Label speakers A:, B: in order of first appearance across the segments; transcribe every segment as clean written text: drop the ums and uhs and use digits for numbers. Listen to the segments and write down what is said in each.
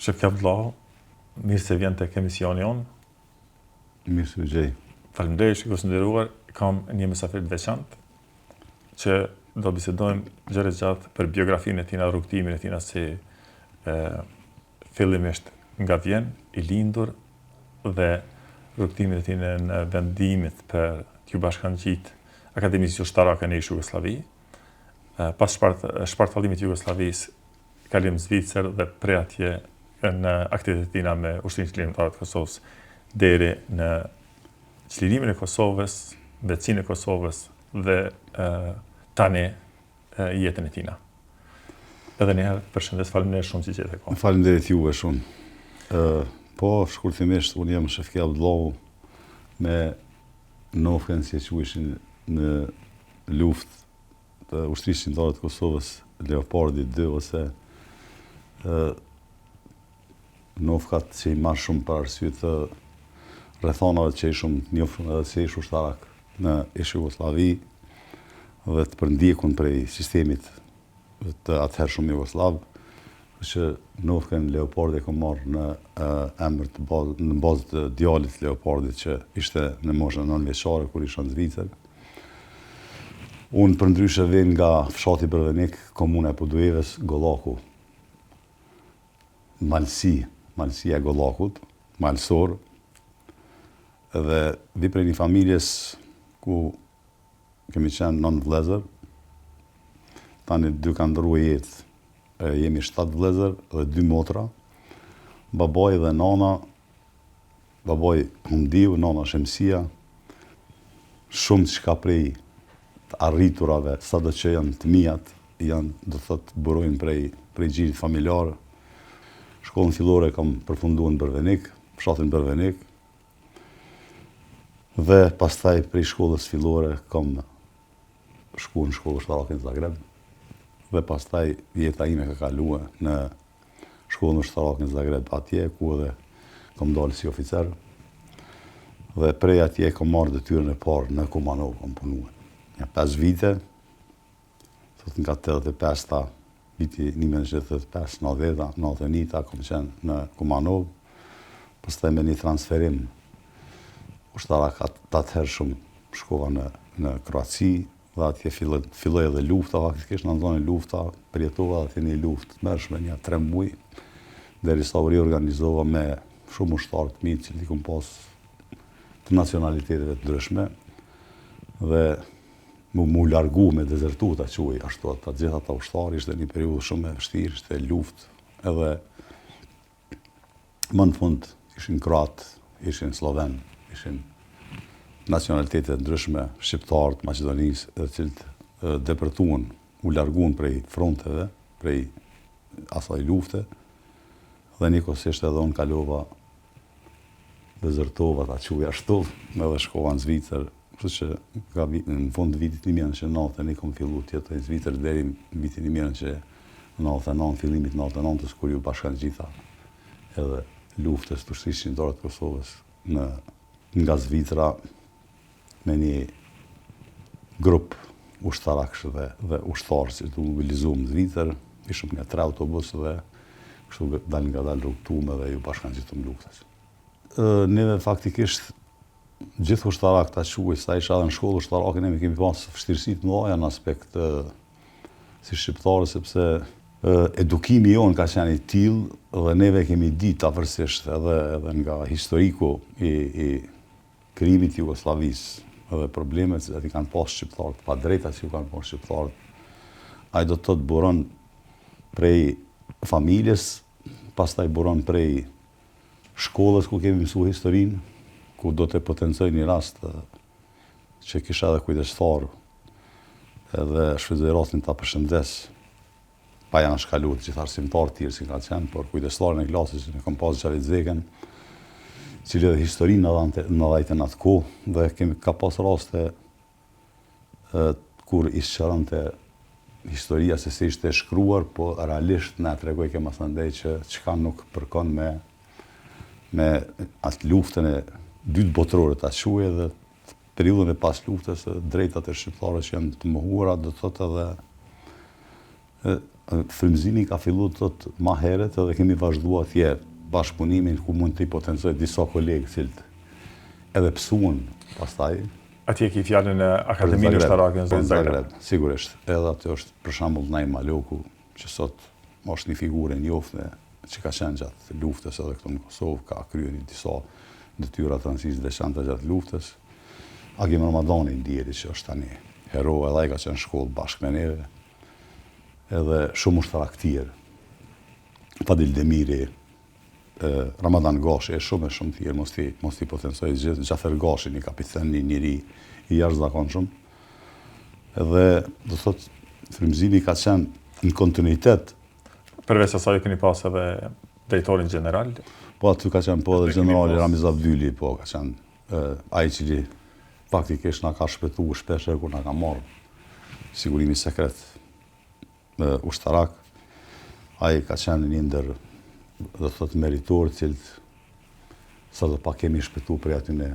A: Shefki Abdullahu, mirë se vjen tek emisioni jonë.
B: Mirë se ju gjej.
A: Faleminderit shikues të nderuar, kam një mysafir të veçantë që do bisedojmë gjerë e gjatë për biografinë e tina, rrugëtimin e tina si e, fillimisht nga vjen, i lindur dhe rrugëtimin e tina në vendimit për t'ju bashkangjit Akademisë Ushtarake në ish Jugosllavi. Pas shpart, shpartallimit të Jugosllavisë, kalim në Zvicër dhe prej atje në aktivitetet tina me Ushtrinë Çlirimtare të Kosovës deri në çlirimin e Kosovës, vetësinë e Kosovës dhe e, tani e, jetën e tina. Edhe një herë përshëndes, faleminderit shumë që gjete
B: kohë. Faleminderit juve shumë. Ë po shkurtimisht unë jam Shefki Abdullahu me nofkën si e quajshin në luftë të Ushtrisë Çlirimtare të Kosovës Leopardi 2 ose ë nofkat që i marr shumë për arsye të rrethanave që ishum të njofshëm edhe si ish ushtarak në ish Jugosllavi dhe të përndjekun prej sistemit të atëhershëm jugosllav, që nofkën Leopardi e kom marrë në emër të bazë, në bazë të djalit Leopardit që ishte në moshën 9 vjeçare kur isha në Zvicër. Unë përndryshe vij nga fshati Bërvenik, komuna e Podujevës, Gollaku. Malësi, Malësia e Gollakut, malësor, dhe vi prej një familjes ku kemi qenë nëntë vëllezër. Tani dy kanë ndërru jetë, jemi shtatë vëllezër dhe dy motra. Babai dhe nana Babai Humdiu, nana Shemsia, shumë çka prej të arriturave, sado që janë të miat, janë, do të thotë, burojnë prej prej gjirit familjar. Shkollën fillore e kam përfunduar në Bërvenik, fshatin Bërvenik. Dhe pastaj prej shkollës fillore kam shku në shkollë ushtarake në Zagreb. Dhe pastaj jeta ime ka kalue në shkollën ushtarake në Zagreb atje ku edhe kam dalë si oficer dhe prej atje kam marrë detyrën e parë në Kumanovë kam punue. Nja 5 vite, thot nga 85-ta, viti 1985, 90-ta, 91-ta, kam qenë në Kumanovë, pastaj me një transferim ushtarak të atëhershëm shkova në, në Kroaci, Dhe atje filloi, filloi edhe lufta, faktikisht na nxoni lufta, përjetova atje një luftë të tmerrshme, nja tre muaj, derisa u riorganizova me shumë ushtarë të mi, që i kom pas të nacionaliteteve të ndryshme, dhe mu, mu largu me dezertu ta quaj ashtu ata gjithë ata ushtarë, ishte një periudhë shumë e vështirë, ishte luftë, edhe Më në fund ishin kroatë, ishin sllovenë, ishin nacionalitete të ndryshme, shqiptarë të Maqedonisë, të cilët depërtuan, u larguan prej fronteve, prej asaj lufte, dhe njëkohësisht edhe unë kalova, dezertova, ta quaj ashtu, edhe shkova në Zvicër, kështu që nga në fund të vitit 1991 kom fillu të jetoj në Zvicër deri në vitin 1999, fillimit 99-ës kur ju bashkangjita edhe luftës të Ushtrisë Çlirimtare të Kosovës në nga Zvicra me një grup ushtaraksh dhe, dhe ushtarë që të mobilizuar në Zvicër, ishëm nja tre autobusë dhe kështu dalëngadalë rrugëtuam edhe ju bashkangjitëm luftës. Neve faktikisht gjithë ushtarak ta quaj, sa isha edhe në shkollë ushtarake, neve kemi pas vështirësi të mëdha në aspekt si shqiptarë, sepse edukimi jonë ka qenë i tillë dhe neve kemi ditë afërsisht edhe edhe nga historiku i, i krijimit të Jugosllavisë edhe problemet që i kanë pas shqiptarët, padrejta që ju kanë pas shqiptarët, ai do të thotë buron prej familjes, pastaj buron prej shkollës ku kemi mësu historinë, ku do të potencoj një rast që kisha edhe kujdestar, edhe shfrytëzoj rastin ta përshëndes, pa janë shkalu të gjithë arsimtarë tjerë si ka qenë, por kujdestarin e klasës që e kom pas Xhavit Zekën, cili edhe historinë na dhante na dhajte në atë kohë, dhe kemi ka pas raste kur i sqaronte historia se si ishte e shkruar, po realisht na tregojke masandej që çka nuk përkon me me atë luftën e dytë botërore ta quaj edhe periudhën e pas luftës, drejtat e shqiptarëve që janë të mohuara, do të thotë edhe. Frymëzimi ka fillu do thotë ma herët edhe kemi vazhdu atje bashkëpunimin ku mund t'i potencoj disa kolegë të cilët edhe pësuan pastaj.
A: Atje ke fjalën në Akademinë Ushtarake
B: në Zagreb. Sigurisht, edhe aty është për shembull Naim Maloku, që sot është një figurë e njoftme që ka qenë gjatë luftës edhe këtu në Kosovë, ka kryer një disa detyra të rëndësisë të veçanta gjatë luftës. Agim Ramadani i ndjeri që është tani hero, edhe ai ka qenë në shkollë bashkë me neve. Edhe shumë ushtarakë tjerë. Fadil Demiri, Ramadan Gashi e shumë e shumë tjerë, mos t'i mos t'i potencoj gjithë, Xhafer Gashi, një kapiten, një njeri i jashtëzakonshëm. Edhe do thotë frymëzimi ka qenë në kontinuitet.
A: Përveç asaj keni pas edhe drejtorin gjeneral.
B: Po aty ka qenë po edhe gjenerali Ramiz Avdyli, po ka qenë ai i cili faktikisht na ka shpëtu shpesh herë kur na ka marrë sigurimi sekret ushtarak, ai ka qenë një ndër, do të thotë, meritorë të cilët sado pak kemi shpëtu prej atyne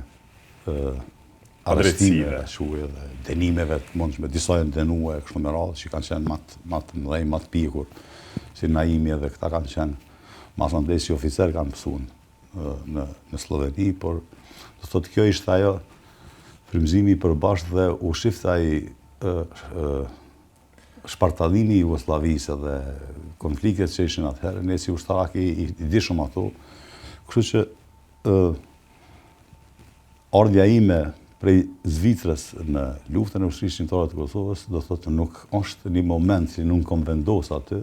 B: arrestimeve, shu edhe dënimeve të mundshme, disa janë dënue kështu me radhë, që kanë qenë ma të, ma të mëdhenj, ma të pjekur, si Naimi edhe këta kanë qenë, masandej si oficer kanë pësu në, në Slloveni, por do të thotë kjo ishte ajo frymëzimi i përbashkët dhe u shifte ai shpartallimi i Jugosllavisë dhe konfliktet që ishin atëherë, ne si ushtarakë i, i, i dishëm ato. Kështu që ë ardhja ime prej Zvicrës në luftën e ushtrisë çlirimtare të Kosovës, do thotë nuk është një moment që nuk kom vendos aty,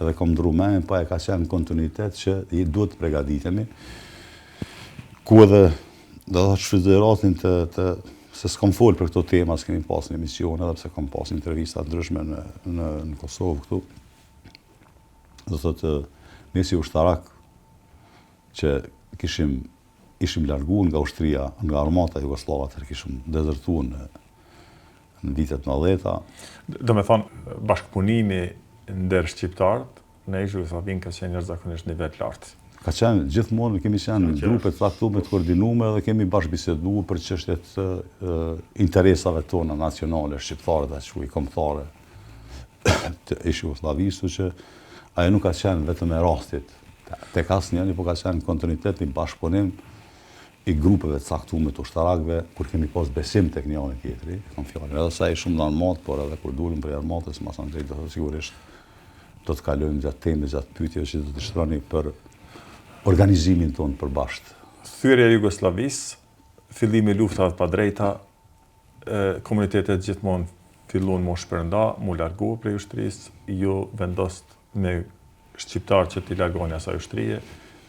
B: edhe kom ndrru mendjen, po e ka qenë kontinuitet që duhet të pregaditemi, ku edhe do të shfrytëzoj rastin të, të se s'kom fol për këto tema, s'kemi pas në emision, edhe pse kom pas intervista të ndryshme në, në, në Kosovë këtu. Do thotë, ne si ushtarak që kishim ishim largu nga ushtria, nga armata jugosllave, atëherë kishim dezertu në, në vitet 90-ta.
A: Do me thonë, bashkëpunimi ndër shqiptarët në ish Jugosllavinë ka qenë jashtëzakonisht nivel të
B: lartë. Ka qenë gjithmonë kemi qenë në grupe të caktuara të koordinuara dhe kemi bashkëbiseduar për çështjet të interesave tona nacionale shqiptare ta quaj kombëtare të ish Jugosllavisë, që ajo nuk ka qenë vetëm e rastit tek asnjëri, po ka qenë kontinuitet një bashkëpunim i grupeve të caktuara të ushtarakëve, kur kemi pas besim tek njëri tjetri, e kam fjalën, edhe sa ishim në armatë, por edhe kur dulëm prej armatës, masandej do të sigurisht do të kalojmë gjatë temës, gjatë pyetjeve që do të shtroni për organizimin tonë
A: përbashkët. Thyerja e Jugosllavisë, fillimi i luftave të padrejta, komunitetet gjithmonë fillun m'u shpërnda, m'u largu prej ushtrisë, ju vendosët me shqiptarë që t'i largoni asaj ushtrie,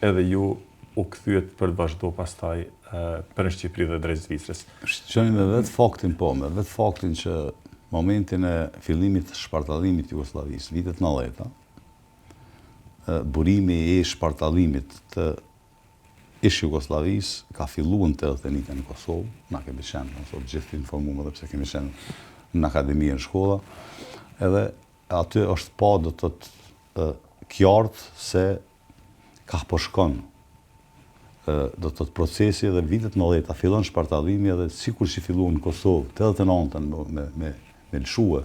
A: edhe ju u kthyet për të vazhdu pastaj për në Shqipëri dhe drejt
B: Zvicrës. Shqoni me vetë faktin po, me vetë faktin që momentin e fillimit të shpartallimit të Jugosllavisë, vitet 90-ta, burimi i shpartallimit të ish Jugosllavisë ka fillu në 89 në Kosovë, na kemi qenë, në sot gjithë të informuar edhe pse kemi qenë në akademi e në shkolla, edhe aty është pa do të thotë qartë se kah po shkon do të thotë procesi dhe vitet 90-ta fillon shpartallimi edhe sikur që fillu në Kosovë, 89-ën me, me, me lëshue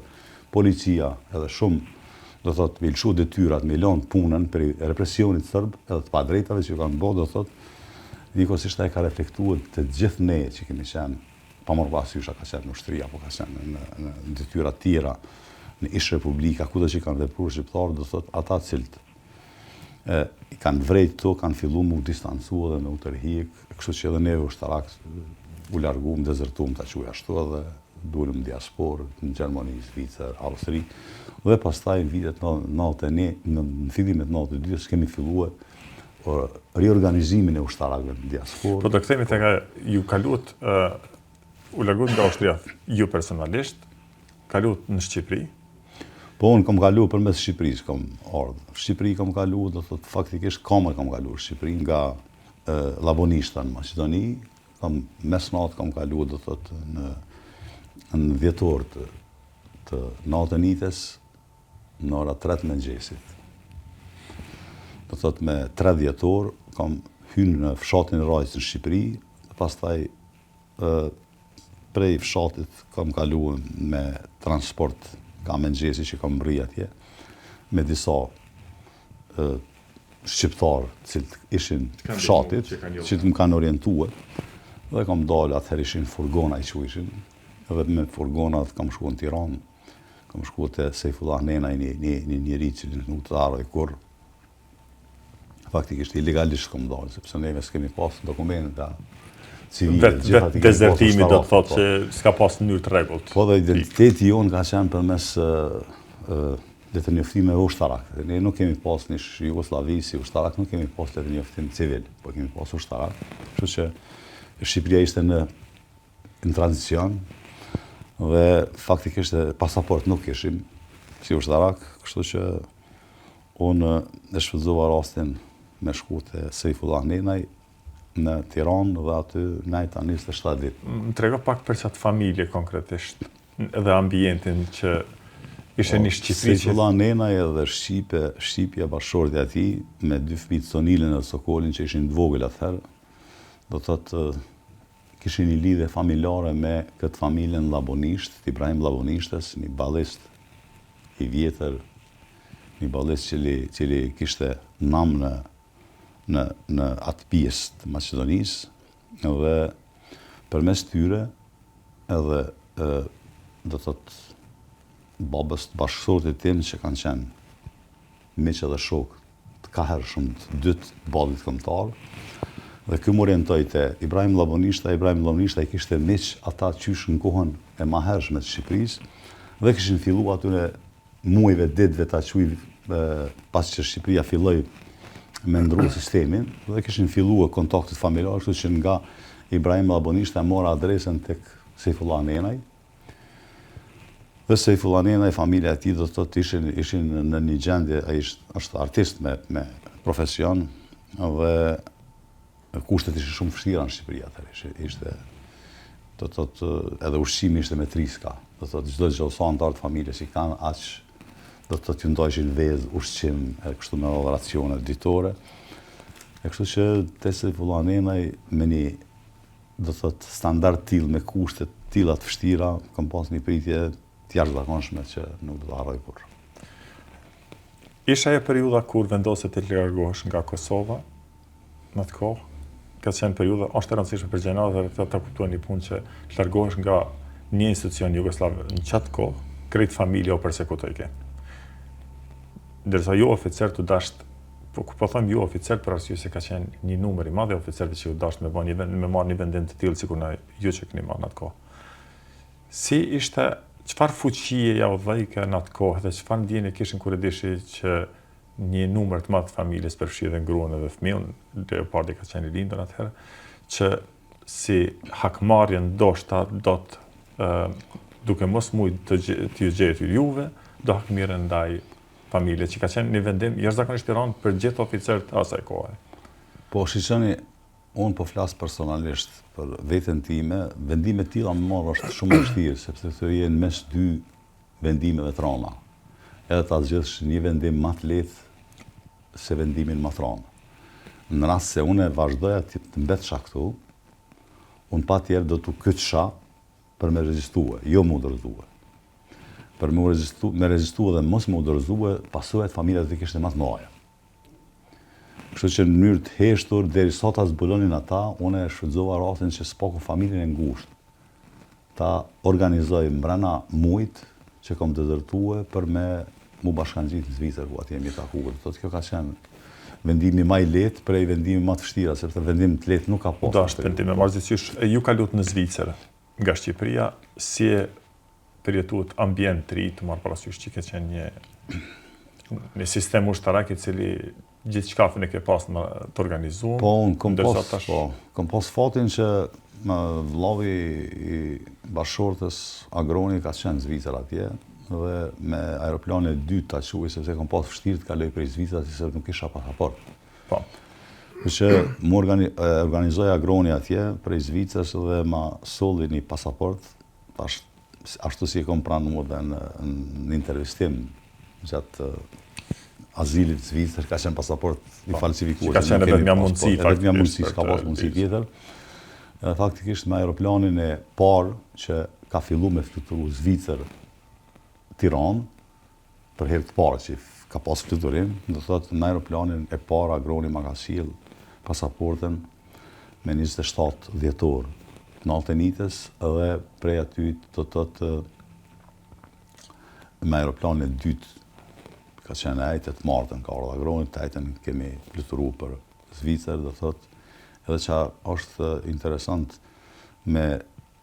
B: policia edhe shumë do thotë me lëshu detyrat, me lënë punën për represionit serb edhe të padrejtave që kanë bërë, do thotë njëkohësisht ai ka reflektuar të gjithë ne që kemi qenë pa marrë parasysh a ka qenë në ushtri apo ka qenë në, në, në detyra tjera në ish republika, kudo që kanë vepruar shqiptarët, do thotë ata të cilët e, i kanë vrejt këto, kanë fillu mu distancu dhe me u tërhjek, kështu që edhe neve ushtarak u largum, dezertum, ta quaj ashtu edhe dulëm në diasporë, në Gjermani, Zvicër, Austri, dhe pastaj në vitet 91, në, në fillimet 92, kemi filluar riorganizimin e ushtarakëve në
A: diasporë. Po të kthehemi tek ju kalut, uh, u larguat nga ushtria ju personalisht, kalut në Shqipëri.
B: Po unë kam kalu përmes Shqipërisë, kam ardhë. Në Shqipëri kam kalu, do të thotë faktikisht kamër kam kalu në Shqipëri nga e, Labonishta në Maqedoni, kam mesnatë kam kalu, do të thotë në në dhjetor të të 99-ës në ora 3 të mëngjesit. Do thotë me 3 dhjetor kam hynë në fshatin Rajcë në Shqipëri, dhe pastaj ë prej fshatit kam kalu me transport ka mëngjesi që kam mbrri atje. me disa shqiptarë të cilët ishin fshatit, që të më kanë orientue, dhe kam dalë, atëherë ishin furgona i quajshin, edhe me furgonat kam shku në Tiranë, kam shku te Sejfullah Nenaj, një, një, një njeri që nuk do ta harroj kurrë, faktikisht ilegalisht kam dalë, sepse neve s'kemi pas dokumenta
A: civile. Vetë vet dezertimi do të thotë po. që s'ka pas në mënyrë të rregullt.
B: Po dhe identiteti jonë ka qenë përmes letërnjoftimeve ushtarak. Dhe ne nuk kemi pas në Jugosllavi si ushtarak, nuk kemi pas letërnjoftim civil, po kemi pas ushtarak. Kështu që Shqipëria ishte në në tranzicion dhe faktikisht pasaport nuk kishim si ushtarak, kështu që unë e shfrytëzova rastin me shku te Sejfullah Nenaj në Tiranë dhe aty nejta 27
A: ditë. Më trego pak për qatë familje konkretisht dhe ambientin që ishe po, në Shqipëri.
B: Sejfullah Nenaj edhe Shqipe, Shqipja bashkëshortja e tij me dy fëmijët Sonilën dhe Sokolin që ishin të vogël atëherë, do të thotë kishin një lidhje familjare me këtë familjen Llabonisht, të Ibrahim Llabonishtës, një ballist i vjetër, një ballist cili, cili kishte nam në, në, në atë pjesë të Maqedonisë, dhe përmes tyre edhe e, do të thotë babës të bashkëshortit tim që kanë qenë miq edhe shokë të kahershëm të dytë të Ballit Kombëtar dhe ky më orientoi te Ibrahim Llabonishta, Ibrahim Llabonishta i kishte miq ata qysh në kohën e mahershme të Shqipërisë dhe kishin fillu atyre muajve, ditëve ta quaj pas që Shqipëria filloi me ndru sistemin dhe kishin fillu kontaktet familjare, kështu që nga Ibrahim Llabonishta mora adresën tek Sejfullah Nenaj, Dhe Sejfullah Nenaj, familja e tij do të thotë ishin ishin në një gjendje, ai është është artist me me profesion dhe kushtet ishin shumë vështira në Shqipëri atëherë, ishte, ishte do të thotë edhe ushqimi ishte me triska, do të thotë çdo gjë sa anëtarë të familjes i kanë aq do të thotë ju ndajshin vezë, ushqim e kështu me radhë racione ditore. E kështu që te Sejfullah Nenaj me një do të thotë standard të tillë me kushte të tilla të vështira, kam pas një pritje të jashtëzakonshme që nuk do ta harroj
A: kurrë. Ishte ajo periudha kur vendose të largohesh nga Kosova në atë kohë, ka qenë periudha, është e rëndësishme për gjeneratën dhe ta kuptojnë një punë që të largohesh nga një institucion jugosllav në qatë kohë, krejt familja u persekutojke. Ndërsa ju oficer të dasht Po po them ju oficer për arsye se ka qenë një numër i madh i oficerëve që u dasht me bë një vend, me marrë një vendim të tillë sikur na ju që keni marrë në atë kohë. Si ishte çfarë fuqie ja u dhejke në atë kohë dhe çfarë ndjenje kishin kur e dishi që një numër të madh të familjes përfshirë edhe gruan edhe fëmijën, Leopardi ka qenë i lindur atëherë, që si hakmarrje ndoshta do të duke mos mujt të të ju gjetur juve, do hakmirren ndaj familje, që ka qenë një vendim jashtëzakonisht i rëndë për gjithë oficerët e asaj
B: kohe. Po shikoni, unë po flas personalisht për veten time, vendime të tilla me marrë është shumë e vështirë, sepse ti je në mes dy vendimeve të rënda. Edhe ta zgjedhësh një vendim më të lehtë se vendimin më të rëndë. Në rast se unë vazhdoja të mbetsha këtu, unë patjetër do t'u kyçsha për me rezistue, jo m'u dorëzue. Për me rezistu, me rezistu dhe mos me u dorëzue, pasojat familja do të kishte më të mëdha. Kështu që në mënyrë të heshtur derisa ta zbulonin ata, unë e shfrytëzova rastin që s'paku familjen e ngushtë ta organizoj mbrena mujt që kom dezertue për me mu bashkangjit në Zvicër, ku atje jemi taku. Do të thotë kjo ka qenë vendimi ma i lehtë prej vendimi ma të vështira, sepse vendim të lehtë nuk ka
A: pasur. Dasht vendim me marrë gjithqysh, ju kalut në Zvicër nga Shqipëria, si e përjetuat ambient të ri, të marrë parasysh që ke qenë një një sistem ushtarak i cili gjithçka e ke pas më të organizuar.
B: Po, unë kom pas, tash... po, kom pas fatin që më vllavi i bashkëshortes Agroni ka qenë në Zvicër atje dhe me aeroplanin e dytë ta quaj sepse kom pas vështirë të kaloj prej Zvicrës sepse nuk kisha pasaport.
A: Po.
B: Kështu që mu organi, organizoi Agroni atje prej Zvicrës dhe ma solli një pasaport Tash, ashtu si e kom pranu edhe në, në intervistim gjatë azilit në Zvicër, ka qenë pasaport i po, falsifikuar.
A: Ka qenë e vetmja mundësi,
B: po, e vetmja mundësi, s'ka pas mundësi tjetër. Edhe faktikisht me aeroplanin e parë që ka fillu me fluturu Zvicër Tiranë, për herë të parë që Ka pas fluturim, do thotë në aeroplanin e parë Agroni ma ka sjell pasaportën me 27 dhjetor 91-ës dhe prej aty do thotë me aeroplanin e dytë ka qenë e ejte të martën ka ardhë Agroni, të ejten kemi fluturu për Zvicër, do thotë edhe që është interesant me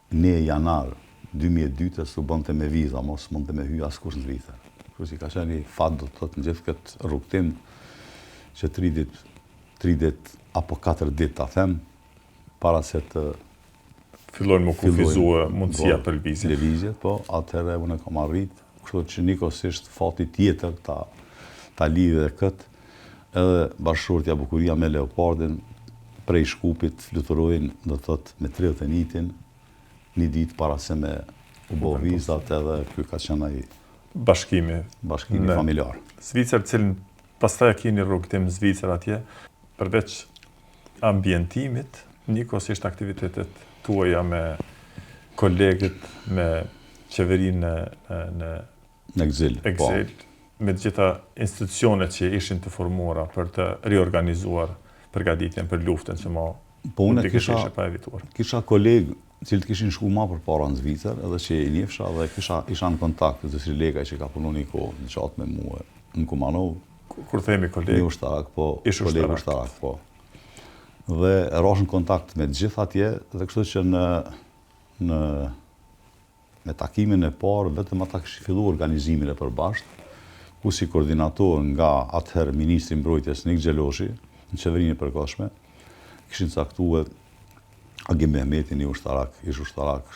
B: Një janar 2002-ës u bënte me viza, mo s'mundte me hy askush në Zvicër. Kështu që ka qenë një fat do të thotë në gjithë këtë rrugëtim që tri ditë, tri ditë apo katër ditë ta them, para se të
A: fillojnë me u kufizue mundësia për
B: lëvizje. Lëvizjet, po, atëherë unë kam arrit, kështu që njëkohësisht fati tjetër ta ta lidhi edhe këtë, edhe bashkëshortja Bukuria me Leopardin prej Shkupit fluturojnë, do të thotë me 31-tin, një ditë para se me u bo vizat edhe ky ka qenë ai
A: bashkimi,
B: bashkimi familjar.
A: Zvicër, cilin pastaj e keni rrugëtim në Zvicër atje, përveç ambientimit, njëkohësisht aktivitetet tuaja me kolegët, me qeverinë në,
B: në, në
A: exil, po. exil, me të gjitha institucionet që ishin të formuara për të riorganizuar përgatitjen për luftën që
B: ma po unë kisha, ishe pa evituar. Kisha kolegë të cilët kishin shku ma përpara në Zvicër, edhe që i njifsha dhe kisha, isha në kontakt, Zësri Lekaj që ka punu një kohë gjatë me mue në Kumanovë.
A: Kur themi kolegë?
B: Një ushtarak, po, koleg ushtarak, po. Dhe rashë në kontakt me të gjithë atje, dhe kështu që në, në me takimin e parë, vetëm ata kishin fillu organizimin e përbashkët, ku si koordinator nga atëherë Ministri i Mbrojtjes Nik Gjeloshi, në qeverinë e përkohshme, kishin caktue Agim Mehmeti, një ushtarak, ish ushtarak,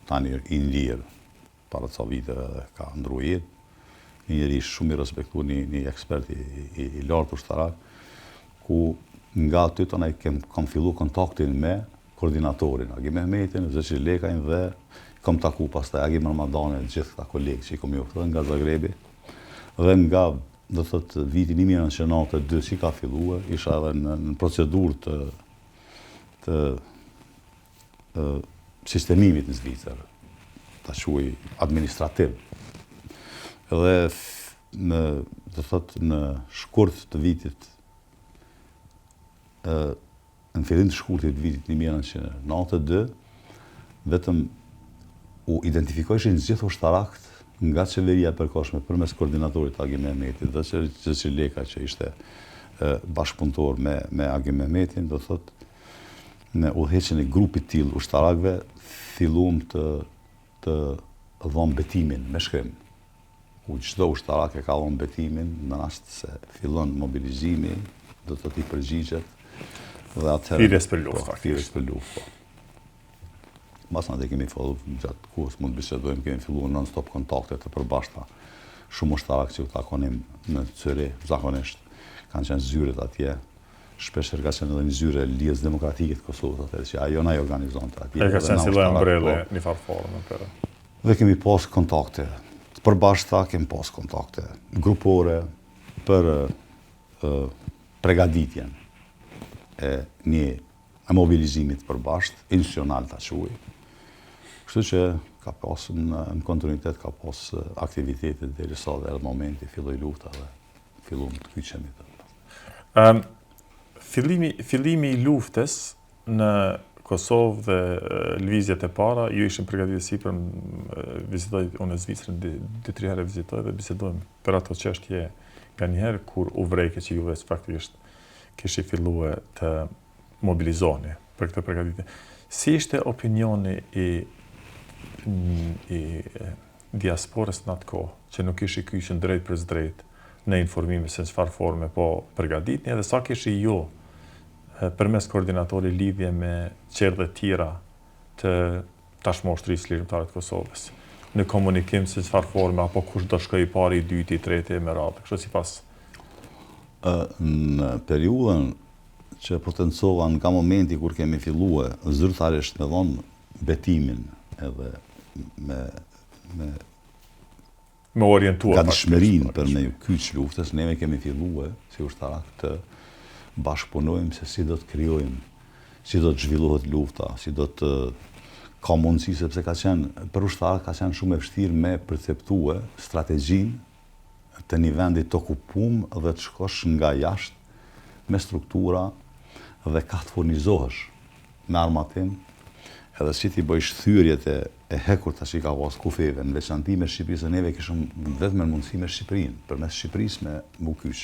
B: tani i ndjerë, para ca viteve dhe ka ndrru jetë, një njeri shumë i respektuar, një, një ekspert i, i, i lartë ushtarak, ku nga aty tani kem, kam fillu kontaktin me koordinatorin Agim Mehmetin, Zeqir Lekajn dhe kam taku pastaj Agim Ramadanin e gjithë këta kolegë që i kom njohur edhe nga Zagrebi dhe nga do të thotë viti 1992 si ka fillue, isha edhe në, në procedurë të të të sistemimit në Zvicër, ta quaj administrativ. Edhe në, do të thotë, në shkurt të vitit ë në fillim të shkurtit të vitit 1992, vetëm u identifikojshin gjithë ushtarakët nga qeveria e përkohshme përmes koordinatorit Agim Mehmetit dhe Zeqir Leka që ishte bashkëpunëtor me, me Agim Mehmetin, do thotë në udhëheqjen e grupit të tillë ushtarakëve fillum të të dhon betimin me shkrim. Ku çdo ushtarak e ka dhon betimin në rast se fillon mobilizimi, do të t'i përgjigjet
A: dhe atëherë thirrjes për luftë,
B: po, thirrjes për luftë, po. Masandej kemi fillu gjatë kohës mund të bisedojmë, kemi fillu non stop kontakte të përbashkëta. Shumë ushtarak që u takonim në Cyrih, zakonisht kanë qenë zyret atje, shpesh herë ka qenë edhe një zyre e Lidhjes Demokratike të Kosovës atëherë që ajo na i organizonte
A: atje. E ka qenë si lloj ombrelle po. një farë forme
B: për. Dhe kemi pas kontakte të përbashkëta, kemi pas kontakte grupore për pregaditjen e një e mobilizimit të përbashkët, institucional ta quaj. Kështu që ka pas në, në kontinuitet ka pas aktivitete derisa dhe erdhi momenti filloi lufta dhe fillum të kyçemi.
A: Um, fillimi, fillimi i luftës në Kosovë dhe lëvizjet e para, ju ishin përgatitje sipër, vizitoj unë Zvicrën, dy, dy tri herë vizitoj dhe bisedojmë për ato çështje nganjëherë kur u vrejke që juve faktikisht kishi fillue të mobilizoheni për këtë përgatitje. Si ishte opinioni i, i diasporës në atë kohë, që nuk ishi kyçun drejtpërdrejt në informime se në çfarë forme po përgatitni, edhe sa kishi ju përmes koordinatorit lidhje me çerdhe tjera të tashmë ushtrisë çlirimtare të Kosovës, në komunikim se çfarë forme apo kush do shkojë i pari, i dyti, i treti e me radhë, kështu sipas
B: Në periudhën që potencova nga momenti kur kemi fillue zyrtarisht me dhonë betimin edhe me
A: me me orientua
B: gatishmërinë për me ju kyç luftës, neve kemi fillue si ushtarak të bashkëpunojmë se si do të krijojmë, si do të zhvillohet lufta, si do të ka mundësi, sepse ka qenë, për ushtarak ka qenë shumë e vështirë me perceptue strategjinë. të një vendi të okupum dhe të shkosh nga jashtë me struktura dhe ka të furnizohesh me armatim edhe si t'i bëjsh thyerjet e e hekurta që i ka pas kufijve, në veçanti me Shqipërinë, se neve kishëm vetëm mundësi me Shqipërinë, përmes Shqipërisë me m'u kyç.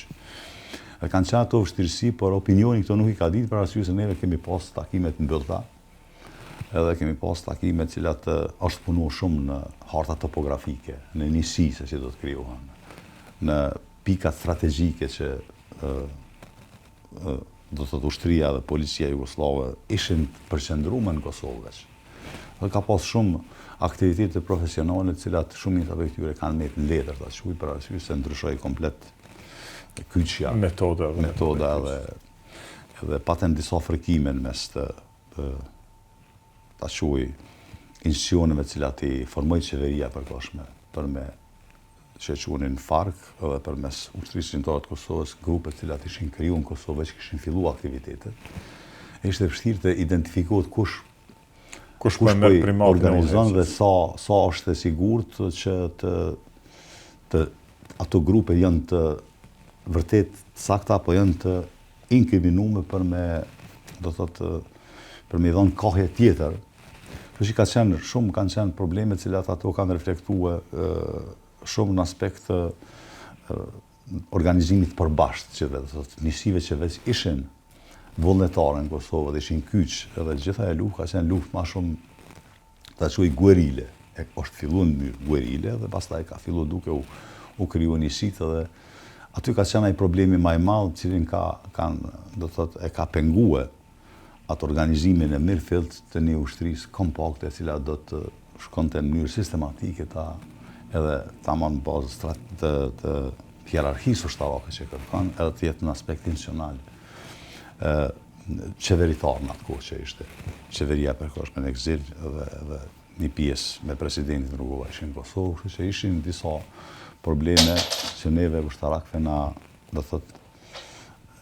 B: Dhe kanë qenë ato vështirësi, por opinioni këto nuk i ka ditë për arsye se neve kemi pas takime të mbyllta, edhe kemi pas takime të cilat është punu shumë në harta topografike, në njësi se si do të krijohen, në pikat strategjike që do të thotë ushtria dhe policia jugosllave ishin të përqendrume në Kosovë veç. Dhe ka pas shumë aktivitete profesionale të cilat shumica prej tyre kanë met në letër ta quaj për arsye se ndryshoi komplet kyçja,
A: metoda
B: dhe metoda edhe edhe patën disa fërkime në mes të, të ta quaj institucioneve të cilat i formoi qeveria e përkohshme për me që e quanin FARK dhe përmes Ushtrisë Çlirimtare të Kosovës, grupe të cilat ishin kriju në Kosovë që kishin fillu aktivitetet. Ishte vështirë të identifikohet kush
A: kush po e merr primatin
B: organizon dhe sa sa është e sigurt që të të ato grupe janë të vërtet të sakta apo janë të inkriminume për me do të thotë për me i dhënë kahje tjetër Kështu që ka qenë shumë kanë qenë probleme të cilat ato kanë reflektue shumë në aspekt të organizimit të përbashkët që do të thotë njësive që veç ishin vullnetare në Kosovë dhe ishin kyç edhe gjitha e luftë ka qenë luftë ma shumë ta quaj guerile. E është fillu në mënyrë guerile dhe pastaj ka fillu duke u, u kriju njësitë dhe aty ka qenë ai problemi ma i madh, cilin ka, kanë, do të thotë, e ka pengue atë organizimin e mirëfilltë të një ushtrisë kompakte e cila do të shkonte në mënyrë sistematike ta edhe tamam në bazë të, të hierarkisë ushtarake që kërkon, edhe të jetë në aspekt institucional ë qeveritar në atë kohë që ishte qeveria e përkohshme në ekzil dhe edhe një pjesë me presidentin Rugova ishin në Kosovë, kështu që ishin disa probleme që neve ushtarakëve na, do thotë,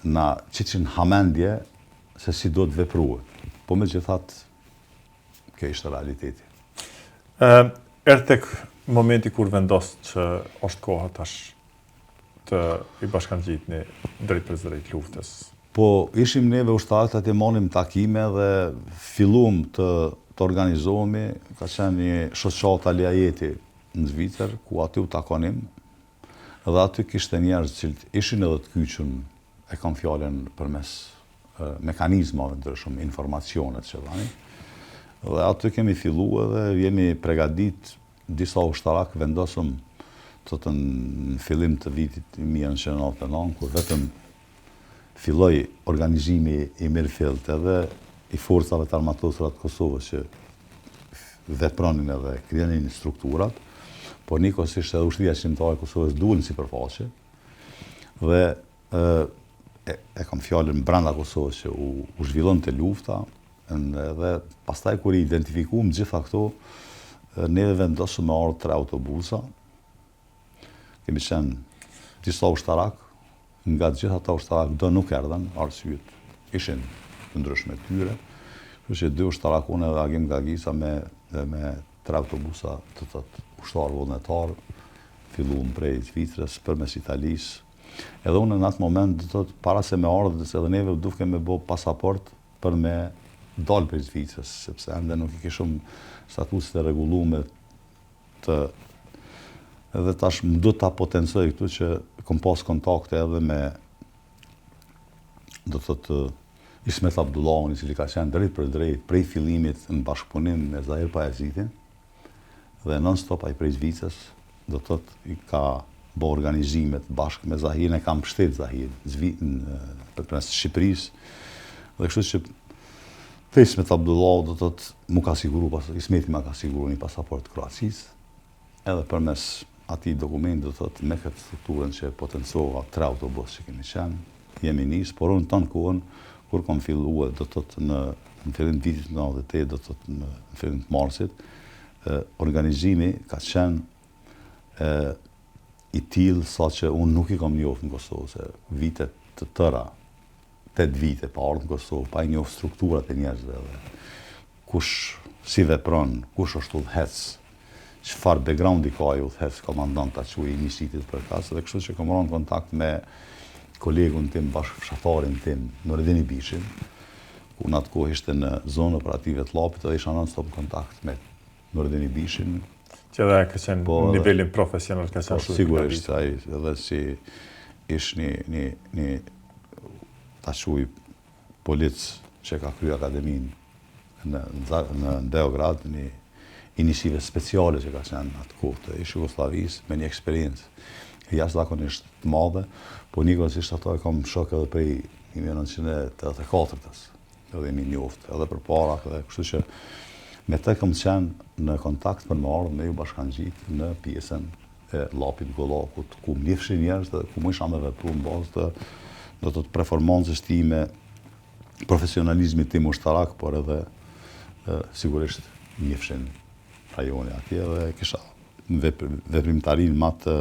B: na qitshin hamendje se si do të vepruhet. Po megjithatë, kjo ishte realiteti.
A: Ë, erdh tek momenti kur vendos që është koha tash të i bashkangjitni drejtpërdrejt luftës.
B: Po, ishim neve ushtarët atje manim takime dhe fillum të, të organizohemi, ka qenë një shoqatë Alija Ajeti në Zvicër, ku aty u takonim, Dhe aty kishte njerëz të cilët ishin edhe të kyçun, e kam fjalën përmes mekanizmave ndryshëm, informacionet që dhanin. Dhe aty kemi fillu edhe jemi pregadit disa ushtarak vendosëm të të në fillim të vitit 1999, kur vetëm filloi organizimi i mirëfilltë edhe i forcave të armatosura të Kosovës që vepronin edhe krijonin strukturat, por njëkohësisht edhe ushtria çlirimtare e Kosovës dul në sipërfaqe dhe e, e, e kam fjalën brenda Kosovës që u, u zhvillonte lufta edhe pastaj kur i identifikuam gjitha këto neve vendosëm me ardhë tre autobusa Kemi qenë disa ushtarak, nga të gjithë ata ushtarak do nuk erdhën, arsyet ishin të ndryshme të tyre. Kështu që dy ushtarak unë edhe Agim Gagica me dhe me tre autobusa të thotë ushtarë vullnetar filluam prej Zvicrës përmes Italisë. Edhe unë në atë moment do të thotë para se me ardhë, se edhe neve u duhke me bo pasaport për me dalë prej Zvicrës, sepse ende nuk i kishim statuset e rregullume të edhe tash më do ta potencoj këtu që kom pas kontakte edhe me do të thotë Ismet Abdullahun, i cili ka qenë drejtpërdrejt prej fillimit në bashkëpunim me Zahir Pajazitin dhe non stop ai prej Zvicrës, do të thotë i ka bo organizimet bashkë me Zahirin, e ka mbështet Zahirin përmes Shqipërisë dhe kështu që Te Ismet Abdullahu do të thotë mu ka siguru pas Ismeti ma ka siguru një pasaportë të Kroacisë, edhe përmes atij dokumenti do të thotë me këtë strukturën që potencova tre autobus që kemi qenë, jemi nis, por unë tanë kohën kur kam fillue do të thotë në në fillim të vitit 98 do të thotë në, në fillim të marsit, e, organizimi ka qenë e, i tillë sa që unë nuk i kam njohur në Kosovë se vite të tëra 8 vite pa ardhë në Kosovë, pa i njohë strukturat e njerëzve dhe kush si vepron, kush është udhëheqës. çfarë backgroundi ka ai udhëheqës komandant ta quaj i njësitit përkatës dhe kështu që kam ra në kontakt me kolegun tim, bashkëfshatarin tim, Nuredin Ibishin, ku në atë kohë ishte në zonën operative të Llapit dhe isha non stop në kontakt me Nuredin Ibishin.
A: Që edhe ka qenë po, në nivelin profesional, ka qenë po,
B: shumë Sigurisht, ai edhe si ish një, një, një ta quaj polic që ka kry akademinë në, në, në Beograd, një i njësive speciale që ka qenë në atë kohë të ish Jugosllavisë, me një eksperiencë jashtëzakonisht të madhe, po njëkohësisht ato e kam shok edhe prej 1984-ës, edhe jemi njoft edhe përpara, edhe kështu që me të kam qenë në kontakt për me ardhë me ju bashkangjit në pjesën e Llapit Gollakut, ku më njifshin njerëz dhe ku mujsha me vepru në bazë të do të thotë performancës time, profesionalizmit tim ushtarak, por edhe sigurisht njifshin rajoni atje dhe kisha veprimtarinë ma të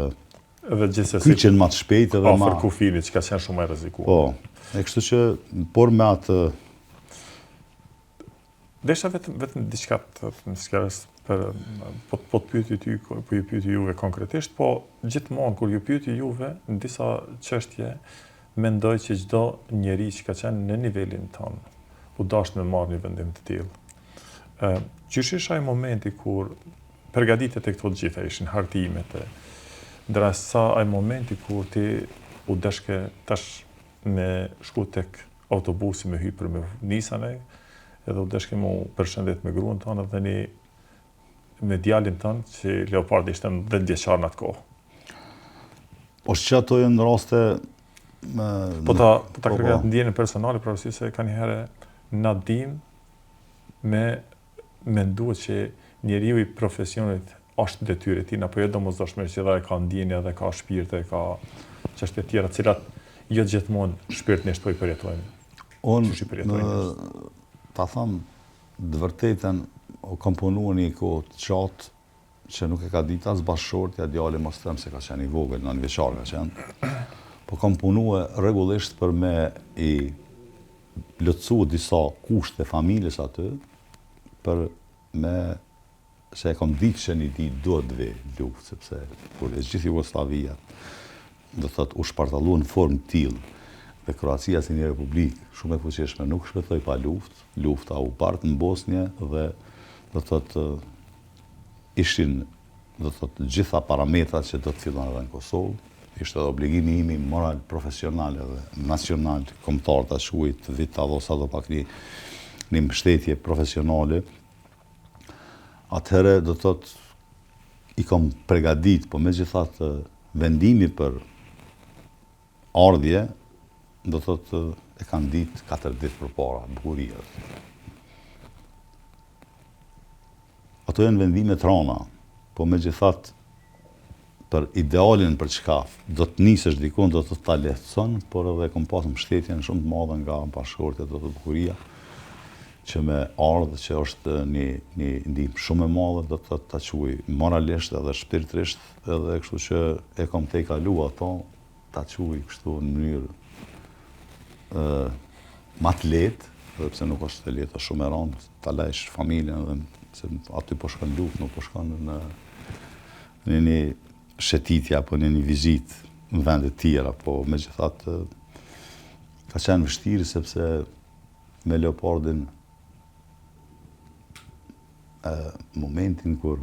A: Edhe gjithsesi
B: kyçjen ma të shpejtë edhe
A: ma afër kufirit që ka qenë shumë e rrezikuar.
B: Po, e kështu që por me atë
A: Desha vetëm vetëm diçka të të sqaroj për po po të pyeti ty, po ju pyeti juve konkretisht, po gjithmonë kur ju pyeti juve në disa çështje mendoj që çdo njeri që ka qenë në nivelin tonë u dasht me marrë një vendim të tillë. Ë, qysh ish ai momenti kur përgatitjet e këto të gjitha ishin hartimet e ndërsa ai momenti kur ti u deshke tash me shku tek autobusi me hy për me nis anej, edhe u deshke me u përshëndet me gruan tonë dhe një me djalin tonë që Leopardi ishte 10 vjeçar në atë
B: kohë. Po që ato janë raste
A: me... Po ta, po ta po, kërkoj po. ndjenjën personale, për arsye se kanjëherë na dim me mendu që njeriu i profesionit është detyrë e tij, apo jo domosdoshmërisht që edhe ka ndjenja dhe ka shpirt e ka çështje tjera, të cilat jo gjithmonë shpirtnisht po i përjetojmë.
B: Unë, i përjetojmë ta them të vërtetën, o kam punu një kohë të gjatë që nuk e ka ditë as bashkëshortja, djali mos them se ka qenë i vogël, 9 vjeçar ka qenë. Po kam punu rregullisht për me i plotësu disa kushte familjes aty për me se e kam ditë që një ditë duhet të vijë luftë, sepse kur e gjithë Jugosllavia do të thotë u shpartallu në formë të tillë dhe Kroacia si një republikë shumë e fuqishme nuk shpëtoi pa luftë, lufta u bart në Bosnje dhe do të thotë ishin do të thotë gjitha parametrat që do të fillon edhe në Kosovë, ishte edhe obligimi imi moral, profesional edhe nacional, kombëtar ta quaj të vij ta dho sado pak një një mbështetje profesionale. Atëherë do të thotë i kam pregadit, po megjithatë vendimi për ardhje do të thotë e kanë ditë 4 ditë përpara, bukuria. Ato janë vendime të rana, po megjithatë për idealin për çka do të nisesh dikun do të ta lehtëson, por edhe kom pas mbështetjen shumë të madhe nga bashkëshortja do të bukuria që me ardhë që është një, një ndihmë shumë e madhe, do të ta quaj moralisht edhe shpirtërisht, edhe kështu që e kam tejkalu ato, ta quaj kështu në mënyrë ë ma të lehtë, edhe pse nuk është e lehtë, është shumë e rëndë ta lajsh familjen edhe se aty po shkon luftë, nuk po shkon në në një shëtitje apo në një vizitë në vende të tjera, po megjithatë ka qenë vështirë sepse me Leopardin e, momentin kur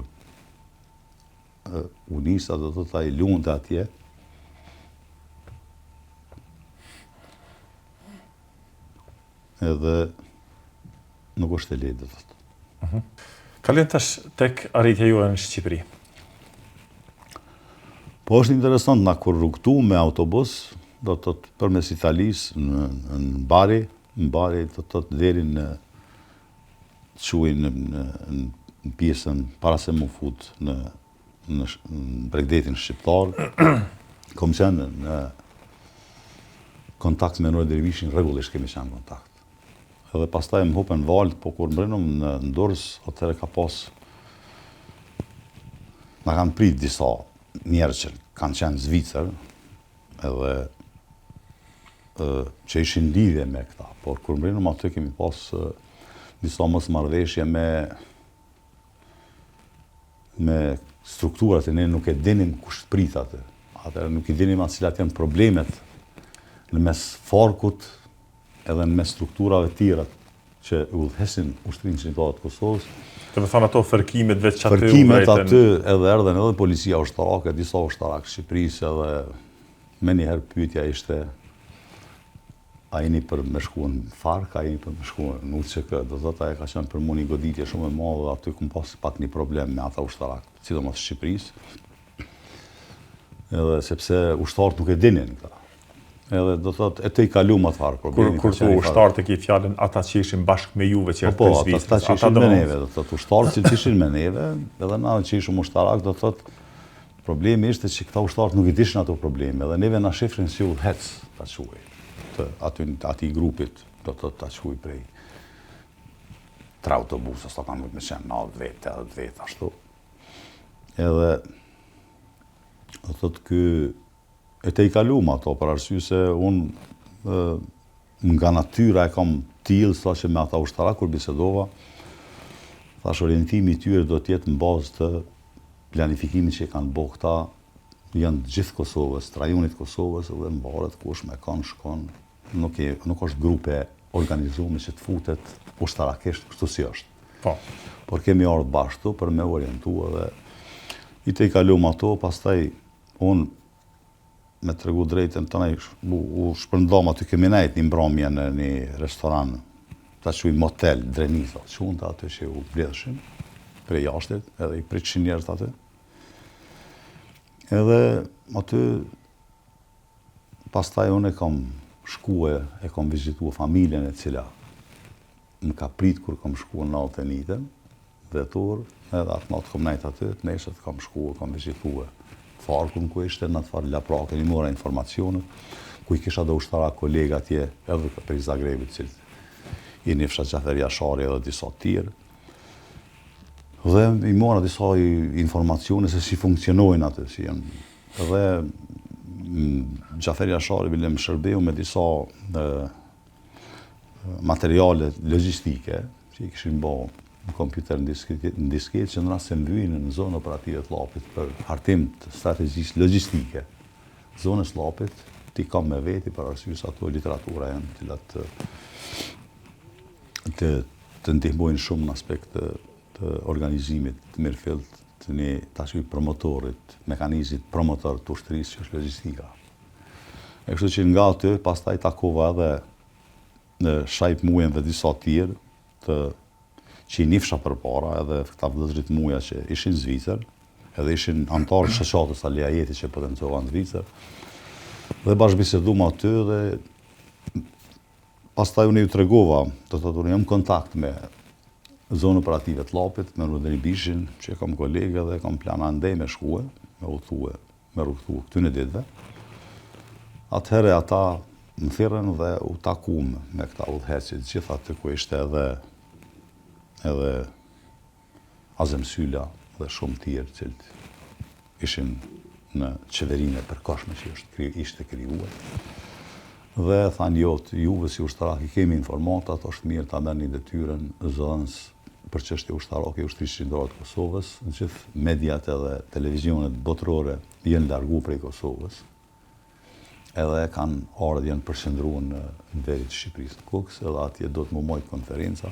B: u nisa do të thotë ai luante atje. Edhe nuk është e lehtë do të
A: thotë. Uh mhm. -huh. Kalojmë tash tek arritja juaj në Shqipëri.
B: Po është interesant na kur rrugëtu me autobus, do të thotë përmes Italisë në, në Bari, në Bari do të thotë deri në quaj në, në, në pjesën para se m'u fut në, në, në bregdetin shqiptar, kom qenë në kontakt me Nuredin Ibishin, rregullisht kemi qenë në kontakt. Edhe pastaj më hupën valët, po kur mbrrinëm në Durrës, atëherë ka pas na kanë prit disa njerëz që kanë qenë në Zvicër, edhe që ishin lidhje me këta, por kur mbrrinëm aty kemi pas disa mosmarrëveshje me me strukturat e ne nuk e dinim kush të prit aty. Atëherë nuk i dinim as cilat janë problemet në mes FARK-ut edhe në mes strukturave tjera që udhëheqin ushtrinë çlirimtare të
A: Kosovës. Domethënë ato fërkimet veç
B: aty Fërkimet aty edhe erdhën edhe policia ushtarake, disa ushtarakë Shqipërisë edhe menjëherë pyetja ishte a jeni për me shku në FARK, a jeni për me shku në UÇK, do të thotë ajo ka qenë për mu një goditje shumë e madhe dhe aty kom pas pak një problem me ata ushtarakë, sidomos Shqipërisë. Edhe sepse ushtarët nuk e dinin këta. Edhe do të thotë e tejkalum atë farë
A: problemi. Kur kur thu ushtarët e ke fjalën ata që ishin bashkë me juve që
B: po, po, ata që ishin me neve, do të thotë ushtarët që ishin me neve, edhe na që ishim ushtarak, do të thotë problemi ishte që këta ushtarët nuk i dishin ato probleme, edhe neve na shifshin si udhëheqës, ta quaj, të aty atij grupit, do të thotë ta quaj prej tre autobusa, sa kanë me qenë 90 vetë, 80 vetë, ashtu. Edhe, do të thotë ky e tejkalum ato, për arsye se unë nga natyra e kam tillë, sa që me ata ushtarak kur bisedova, thash orientimi i tyre do të jetë në bazë të planifikimit që e kanë bo këta, janë të gjithë Kosovës, të rajonit Kosovës dhe mvaret kush me kanë shkon, nuk, e, nuk është grup e organizume që të futet ushtarakisht kështu si është.
A: Po.
B: Por kemi ardhë bashkë për me orientu edhe i tejkalum ato, pastaj unë me tregu drejtën të nej, u, u shpërndam aty kemi nejt një mbrëmje në një restoran, ta quaj motel Drenica, quhej aty që u mbledhshin prej jashtit, edhe i pritshin njerëzit aty. Edhe aty pastaj unë e kam shkue, e kam vizitu familjen e cila më ka prit kur kam shku në 99-ën, dhjetor, edhe atë natë kam nejt aty, të nesërt kam shku, kam vizitue FARK-un ku ishte në atë farë Laprakën, i mora informacionet, ku i kisha do ushtarak kolega atje, edhe prej Zagrebit, cilët i nifsha Xhafer Jashari edhe disa tjerë. Dhe i mora disa informacione se si funksionojnë aty, si janë. Dhe mm, Xhafer Jashari bile më shërbeu me disa e, materiale logjistike që i kishin bo në kompjuter në disketë, në disketë që në rast se mbyjnë në zonë operative të Llapit për hartim të strategjisë logjistike zonës Llapit, t'i kam me veti për arsye se ato literatura janë të cilat të, të, të ndihmojnë shumë në aspekt të, të organizimit të mirëfillt të një tash promotorit, mekanizmit promotor të ushtrisë që është logjistika. E kështu që nga aty, pastaj takova edhe në Shaip Mujën dhe disa tjerë të që i nifsha përpara, edhe këta vëllezërit Muja që ishin në Zvicër, edhe ishin anëtarë të shoqatës Alija Jeti që potencova në Zvicër. Dhe bashkëbisedum aty dhe pastaj unë ju tregova, do të thotë unë jam në kontakt me zonën operative të Llapit, me Nurudin Ibishin, që e kam kolegë dhe kam plan andej me shkue, me udhëtue me rrugëtu këtyne ditëve. Atëherë ata më thirrën dhe u takum me këta udhëheqësit, gjithë aty ku ishte edhe edhe Azem Syla dhe shumë tjerë cilët ishin në qeverinë e përkohshme që është ishte krijuar. Dhe thanë jo, juve si ushtarak i kemi informatat, është mirë ta merrni detyrën zëdhënës për çështje ushtarake i Ushtrisë Çlirimtare të Kosovës, gjithë mediat edhe televizionet botërore janë largu prej Kosovës, edhe kanë ardhë, janë përqendru në veri të Shqipërisë në Kukës, edhe atje do të m'u majtë konferenca,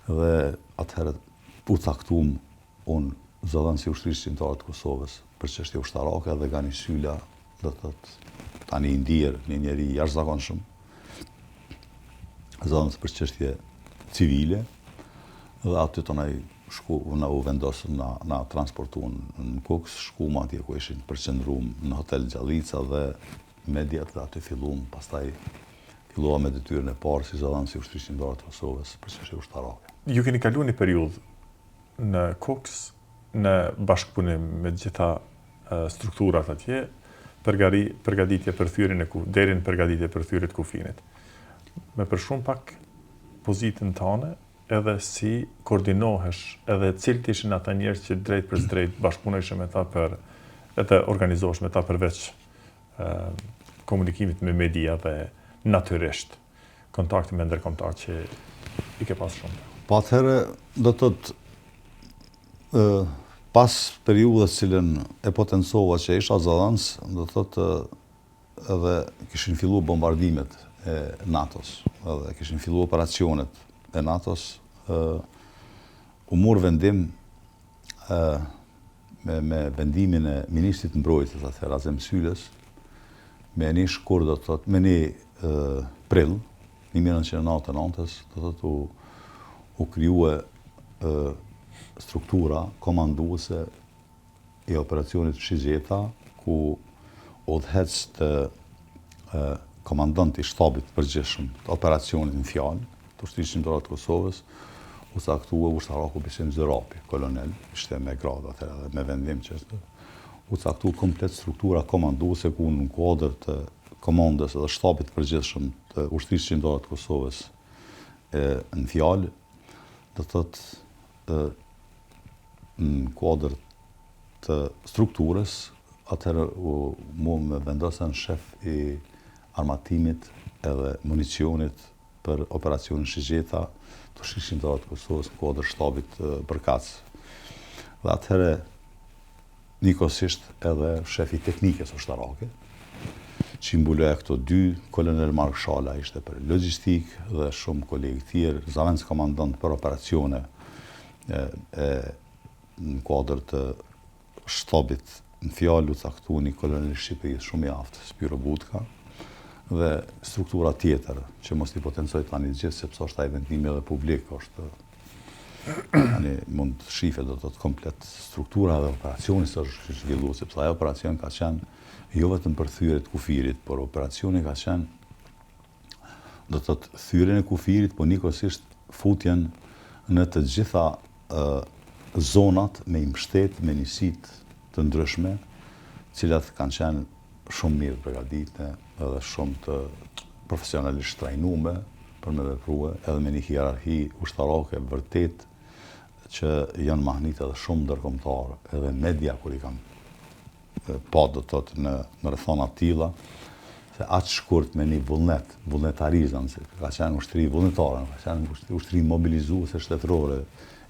B: dhe atëherë u caktum unë zëdhënës i Ushtrisë Çlirimtare të Kosovës për çështje ushtarake dhe Gani Syla, do të thotë tani i ndjerë, një njeri i jashtëzakonshëm, zëdhënës për çështje civile, dhe aty të na shku, na u vendosën, na, na transportun në Kukës, shkum atje ku ishin përqendrum në hotel Gjallica dhe mediat dhe aty fillum, pastaj fillova me detyrën e parë si zëdhënës i Ushtrisë Çlirimtare të Kosovës për çështje ushtarake.
A: Ju keni kalu një periudhë në Kukës në bashkëpunim me të gjitha strukturat atje, përgari, përgatitje për thyerjen e deri në përgatitje për thyerje të kufinit. Me përshkru pak pozitën tane, edhe si koordinohesh, edhe cilët ishin ata njerëz që drejtpërdrejt bashkëpunojshe me ta për edhe organizohesh me ta përveç komunikimit me media dhe natyrisht kontakti me ndërkombëtar që i ke pas shumë.
B: Po atëherë do të thotë ë. Pas periudhës cilën e potencova që isha zëdhënës, do të thotë edhe kishin fillu bombardimet e NATO-s, edhe kishin fillu operacionet e NATO-s, u mor vendim me, me vendimin e ministrit të mbrojtjes atëherë Azem Sylës, me një shkurt do të thotë, me një prill, 1999-ës, do të thotë u, u krijue struktura komanduese e operacionit Shigjeta, ku udhëheqës të komandant i shtabit të përgjithshëm të operacionit në fjalë, të Ushtrisë Çlirimtare të Kosovës, u caktua ushtaraku Besim Zyrapi, kolonel, ishte me gradë atëherë dhe me vendim që është, u caktua komplet struktura komanduese ku në kuadër të komandës dhe shtabit të përgjithshëm të Ushtrisë Çlirimtare të Kosovës e në fjalë, do të thotë në kuadër të strukturës, atëherë u mu më vendosën shef i armatimit edhe municionit për operacionin Shigjeta të Ushtrisë Çlirimtare të Kosovës në kuadër shtabit përkatës. Dhe atëherë njëkohësisht edhe shefi i teknikës ushtarake, që i mbuloja këto dy, kolonel Mark Shala ishte për logjistikë dhe shumë kolegë tjerë, zëvendëskomandant për operacione e, e në kuadër të shtabit në fjalë u caktu një kolonel i Shqipërisë shumë i aftë, Spiro Butka, dhe struktura tjetër, që mos t'i potencoj tani gjithë, sepse është ai vendimi edhe publik, është tani mund të shihet do të thotë komplet struktura dhe operacioni se është zhvillu, sepse ai operacion ka qenë jo vetëm për thyerje të kufirit, por operacioni ka qenë do të thotë thyerjen e kufirit, po njëkohësisht futjen në të gjitha zonat me i mbështet me njësitë të ndryshme, cilat kanë qenë shumë mirë të përgatitme edhe shumë të profesionalisht trajnume për me veprue edhe me një hierarki ushtarake vërtet që janë mahnit edhe shumë ndërkombëtarë edhe media kur i kanë pa do të thotë në, në rrethana të tilla, se aq shkurt me një vullnet, vullnetarizëm, se ka qenë ushtri vullnetare, ka qenë ushtri, ushtri mobilizuese shtetërore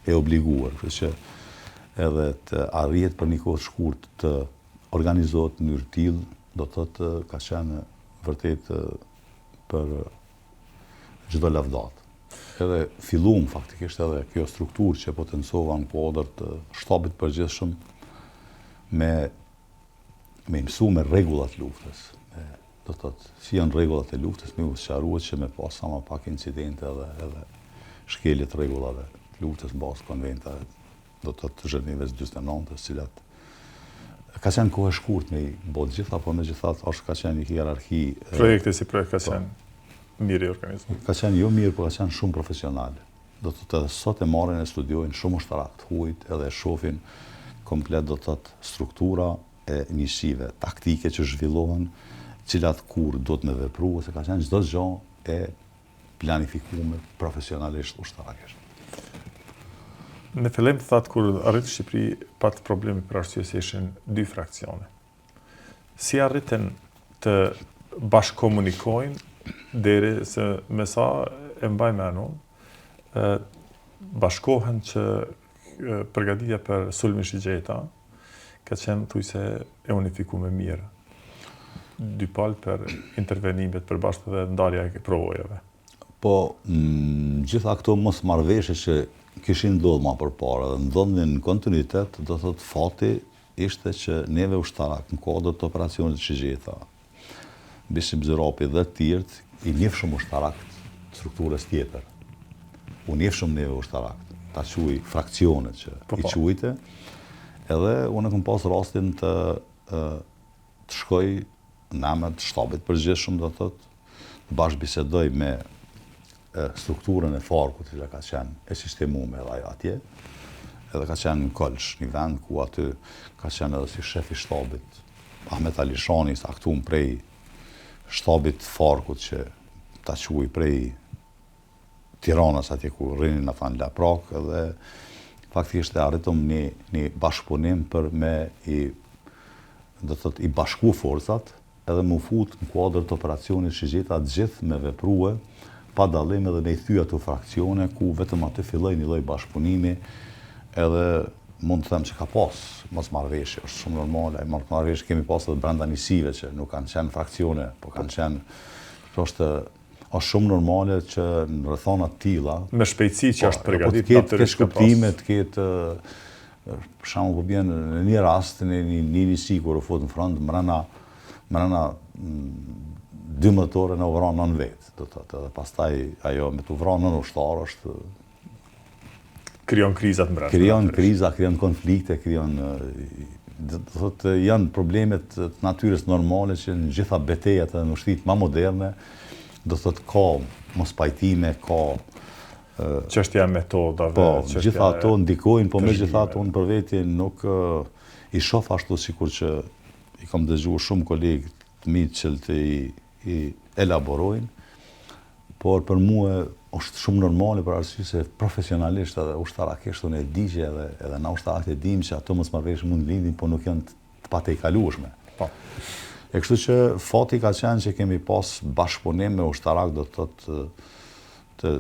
B: e obliguar, kështu që edhe të arrihet për një kohë të shkurt të organizohet në mënyrë të tillë, do të thotë ka qenë vërtet për çdo lavdatë. Edhe fillum faktikisht edhe kjo strukturë që potencova në kuadër të shtabit përgjithshëm me me i mësu me rregullat luftës. Me, do të thotë, si janë rregullat e luftës, me u sqarua që me pas sa ma pak incidente edhe edhe shkelje të rregullave të luftës në bazë konventave do të thotë të Gjenevës 49, të cilat ka qenë kohë e shkurt me i bo të gjitha, por megjithatë është ka qenë një hierarki.
A: Projekti si projekt ka po. qenë mirë i organizuar.
B: Ka qenë jo mirë, por ka qenë shumë profesional. Do të thotë edhe sot e marrin e studiojnë shumë ushtarakë të huajt edhe e shohin komplet do të thotë struktura e njësive taktike që zhvillohen, cilat kur duhet me vepru, ose ka qenë çdo gjë e planifikume profesionalisht
A: ushtarakisht. Në fillim thatë kur arrit në Shqipëri pat probleme për arsye se ishin dy fraksione. Si arritën të bashkëkomunikojnë deri se me sa e mbaj men unë, bashkohen që përgatitja për sulmin Shigjeta ka qenë thujse e unifikume mirë. Dy palë për intervenimet përbashkëta dhe ndarja e përvojave.
B: Po, mm, gjitha këto mosmarrëveshje që kishin ndodhur ma përpara dhe ndodhnin në kontinuitet, do thotë fati ishte që neve ushtarak në kuadër të operacionit Shigjeta, Besim Zyrapi dhe të tjerët, i njifshëm ushtarakët të strukturës tjetër. U njifshëm neve ushtarakët, ta quaj fraksionet që po, i po. quajte, edhe unë e kom pas rastin të, të shkoj në emër të shtabit përgjithshëm, do të thotë, të bashkëbisedoj me strukturën e FARK-ut, që ka qenë e sistemume edhe ajo atje, edhe ka qenë në Kolsh, një vend ku aty ka qenë edhe si shef i shtabit Ahmet Alishani, caktum prej shtabit FARK-ut që ta quaj prej Tiranës atje ku rrinin ata në Laprakë edhe faktikisht e arritëm një, një bashkëpunim për me i do të thotë i bashku forcat edhe m'u fut në kuadër të operacionit Shigjeta të gjithë me veprue pa dallim edhe me i thy ato fraksione ku vetëm aty filloi një lloj bashkëpunimi edhe Mund të them që ka pas mosmarrëveshje, është shumë normale, mosmarrëveshje kemi pas edhe brenda njësive që nuk kanë qenë fraksione, po kanë qenë, është është shumë normale që në rrethana të tilla,
A: me shpejtësi që po, është
B: përgatitur, po të ketë keqkuptime, të ketë për shembull po bjen në një rast në një një njësi kur u fut në front mrena mrena 12 orë na u vranë 9 vetë, do të thotë, edhe pastaj ajo me t'u vranë 9 ushtarë është
A: krijon kriza të
B: mbrendshme. Krijon kriza, krijon konflikte, krijon do të thotë janë probleme të natyrës normale që në gjitha betejat edhe në ushtritë ma moderne, do të thotë ka mospajtime, ka
A: çështja e metodave,
B: po, çështja gjitha ato ndikojnë, po megjithatë unë për veti nuk i shoh ashtu sikur që i kam dëgjuar shumë kolegë të mi që të i, i elaborojnë, Por për mue është shumë normale për arsye se profesionalisht edhe ushtarakisht unë e di që edhe edhe na ushtarakët e dimë që ato mosmarrëveshje mund të lindin, po nuk janë të patejkalueshme.
A: Po.
B: E kështu që fati ka qenë që kemi pas bashkëpunim me ushtarak do të thotë të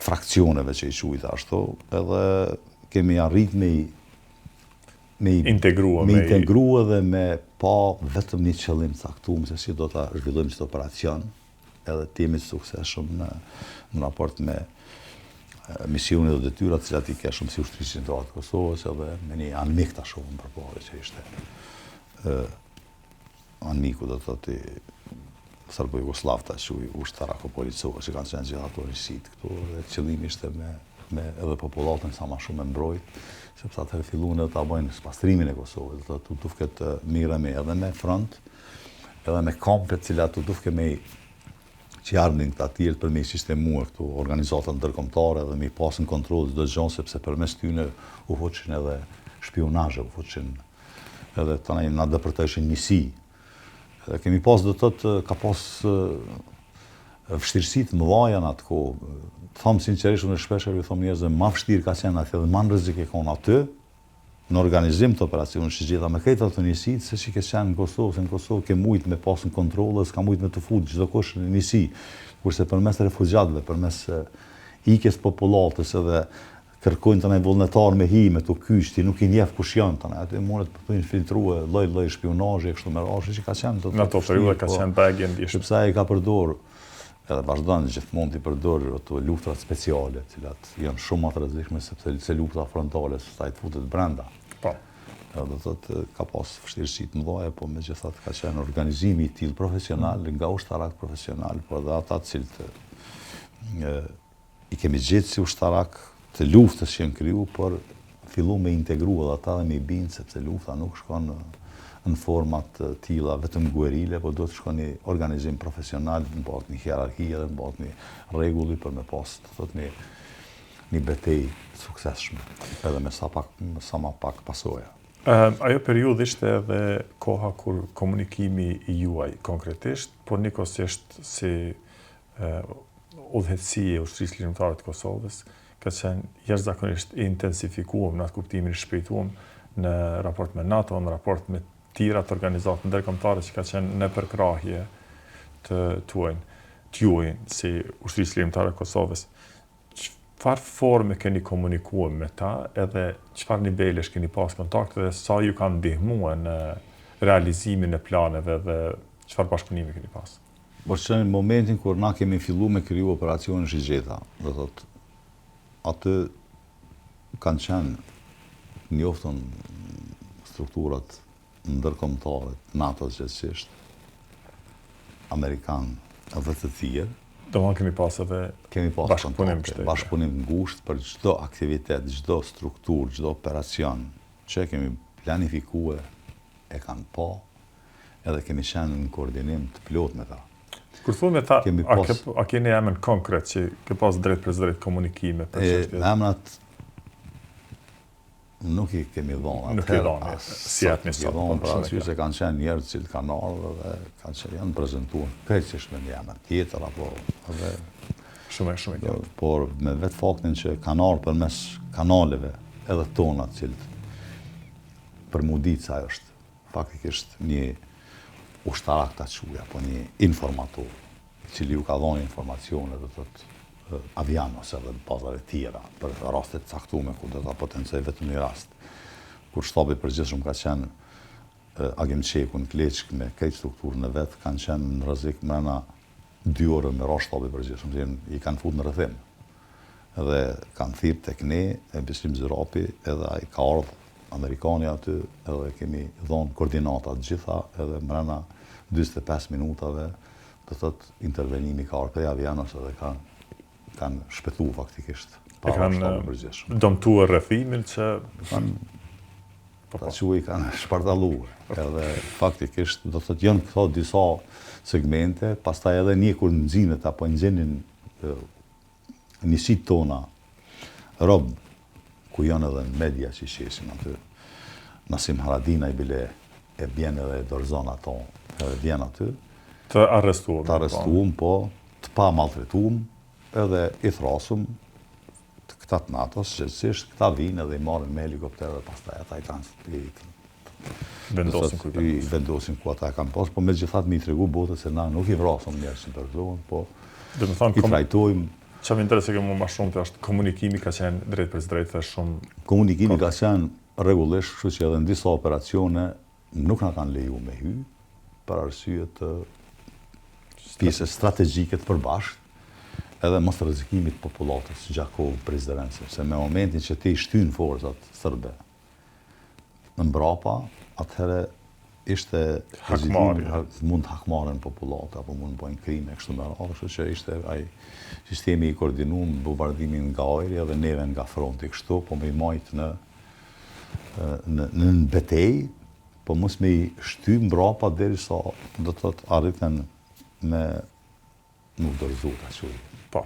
B: fraksioneve që i quajta ashtu, edhe kemi arrit me i
A: me i integrua,
B: me integrua dhe me pa vetëm një qëllim të caktuar se si do ta zhvillojmë këtë operacion, edhe të jemi të suksesshëm në në raport me misionet dhe detyrat të cilat i keshëm si Ushtri Çlirimtare të Kosovës edhe me një anmik ta shohim përpara që ishte ë anmiku do të thotë serbo-jugosllav ta quaj ushtarako policor që kanë qenë gjithë ato njësitë këtu dhe qëllimi ishte me me edhe popullatën sa ma shumë me mbrojt, sepse atëherë filluan edhe ta bëjnë spastrimin e Kosovës, do të thotë u dufke të merremi edhe me front, edhe me kampe të cilat u dufke me që ardhin këta tjerët për me i sistemue këto organizatat ndërkombëtare dhe me i pasë në kontroll çdo gjë sepse përmes tyne u futshin edhe shpionazhe, u futshin edhe tani na depërtojshin njësi. Edhe kemi pas do të thotë ka pas vështirësi të mëdha në atë kohë. Të them sinqerisht unë shpesh ju them njerëzve ma vështirë ka qenë aty dhe ma në rrezik e kon aty, në organizim të operacionit Shigjeta me krejt ato njësitë, se që ke qenë në Kosovë, se në Kosovë ke mujt me pasë në kontroll dhe s'ka mujt me të fut çdokush në njësi, kurse përmes refugjatëve, përmes ikjes popullatës edhe kërkojnë tani vullnetar me hi, me t'u kyç, ti nuk i njeh kush janë tani, aty mundet me t'u infiltrue lloj lloj shpionazhi e kështu me radhë, që ka qenë
A: do të Në ato periudha ka
B: po,
A: qenë bajagi e ndjeshme.
B: Sepse ai ka përdor edhe vazhdon gjithmonë t'i përdor ato luftrat speciale, të cilat janë shumë më të rrezikshme sepse se lufta frontale, se ai të futet brenda.
A: Po.
B: Edhe do të thotë ka pas vështirësi të mëdha, po megjithatë ka qenë organizimi i tillë profesional nga ushtarak profesional, por edhe ata të cilët e, i kemi gjetë si ushtarak të luftës që janë kriju, por fillu me integru edhe ata dhe me i bind sepse lufta nuk shkon në, në forma të tilla vetëm guerile, po duhet të shkon një organizim profesional, në bazë të një hierarkie dhe në bazë të një rregulli për me pas, do thotë një një betejë të suksesshme, edhe me sa pak sa ma pak pasoja.
A: Uh, ajo periudhë ishte edhe koha kur komunikimi i juaj konkretisht, por njëkohësisht si udhëheqësi e Ushtrisë Çlirimtare të Kosovës ka qenë jashtëzakonisht i intensifikuar në atë kuptimin i shpejtuar në raport me NATO, në raport me tjerat organizata ndërkombëtare që ka qenë në përkrahje të tuajin, të juajin si Ushtrisë Çlirimtare e Kosovës. Çfarë forme keni komunikuar me ta edhe çfarë nivelesh keni pas kontakt dhe sa ju kanë ndihmuar në realizimin e planeve dhe çfarë bashkëpunimi keni pas?
B: Por që në momentin kur na kemi fillu me kriju operacionin Shigjeta, do thotë, aty kanë qenë njoftun strukturat ndërkombëtare të NATO-s gjithsesi, amerikan dhe të
A: tjerë. Domethënë kemi pas edhe
B: kemi pas bashkëpunim kontakte, bashkëpunim ngushtë për çdo aktivitet, çdo strukturë, çdo operacion që kemi planifikue e kanë pa edhe kemi qenë në koordinim të plotë me
A: ta. Kur thua me ta, kemi pas, a, ke, a keni emën konkret që ke pas drejtpërdrejt komunikime
B: për çështjet? Emrat nuk i kemi
A: dhonë Nuk i dhonë, si jepni
B: sot. Po, për arsye se kanë qenë njerëz që kanë ardhur dhe kanë qenë janë prezentuar krejtësisht me një emër tjetër apo
A: edhe shumë shumë e
B: qartë. Por me vetë faktin që kanë ardhur përmes kanaleve edhe tona të cilët për mu ditë sa është faktikisht një ushtarak ta quaj apo një informator, i cili ju ka dhënë informacione do të thotë avian ose edhe bazave tjera për raste të caktuara ku do ta potencoj vetëm një rast. Kur shtabi i përgjithshëm ka qenë Agim Çeku në Kleçkë me krejt strukturën e vet, kanë qenë në rrezik mrena dy orëve me ra shtabi i përgjithshëm, se i kanë fut në rrethim. Dhe kanë thirrë tek ne, e Bislim Zyrapi, edhe ai ka ardhë amerikani aty, edhe kemi dhonë koordinatat gjitha, edhe mrena 45 minutave, do thotë intervenimi ka ardhë prej avionës edhe kanë kanë shpëtu faktikisht
A: pa e kanë dëmtuar rrethimin që
B: kanë po, po. ta i kanë shpartallu edhe faktikisht do thotë janë këto disa segmente pastaj edhe një kur nxinet apo nxinin njësitë tona rob ku janë edhe në media që qesin aty Nasim Haradinaj bile e bjen edhe e dorëzon ato edhe vjen aty
A: të arrestuar
B: të arrestuar po të pa maltretum, edhe i thrasum, të këta të NATO-s, gjithësisht, këta vinë edhe i marrin me helikopter dhe pastaj ata i trans i
A: vendosin ku
B: i vendosin ku ata e kanë pas, po megjithatë me i tregu botës se na nuk i vrasim njerëz që dorëzohen, po
A: Do të thonë
B: i trajtojmë.
A: Çka më intereson më më shumë të është komunikimi ka qenë drejtpërdrejt dhe shumë
B: Komunikimi ka qenë rregullisht, kështu që edhe në disa operacione nuk na kanë leju me hy, për arsye të pjesës strategjike të përbashkët, edhe mos rrezikimit të popullatës Gjakovë, Prizren, sepse me momentin që ti shtyn forcat serbe në mbrapa, atëherë ishte
A: hakmarrje,
B: mund të hakmarren popullata apo mund të bëjnë krime kështu me radhë, kështu që ishte ai sistemi i koordinum bombardimin nga ajri edhe neve nga fronti kështu, po me i majt në në në betejë, po mos me i shty mbrapa derisa do të thotë arritën me m'u dorëzu ta quaj.
A: Po.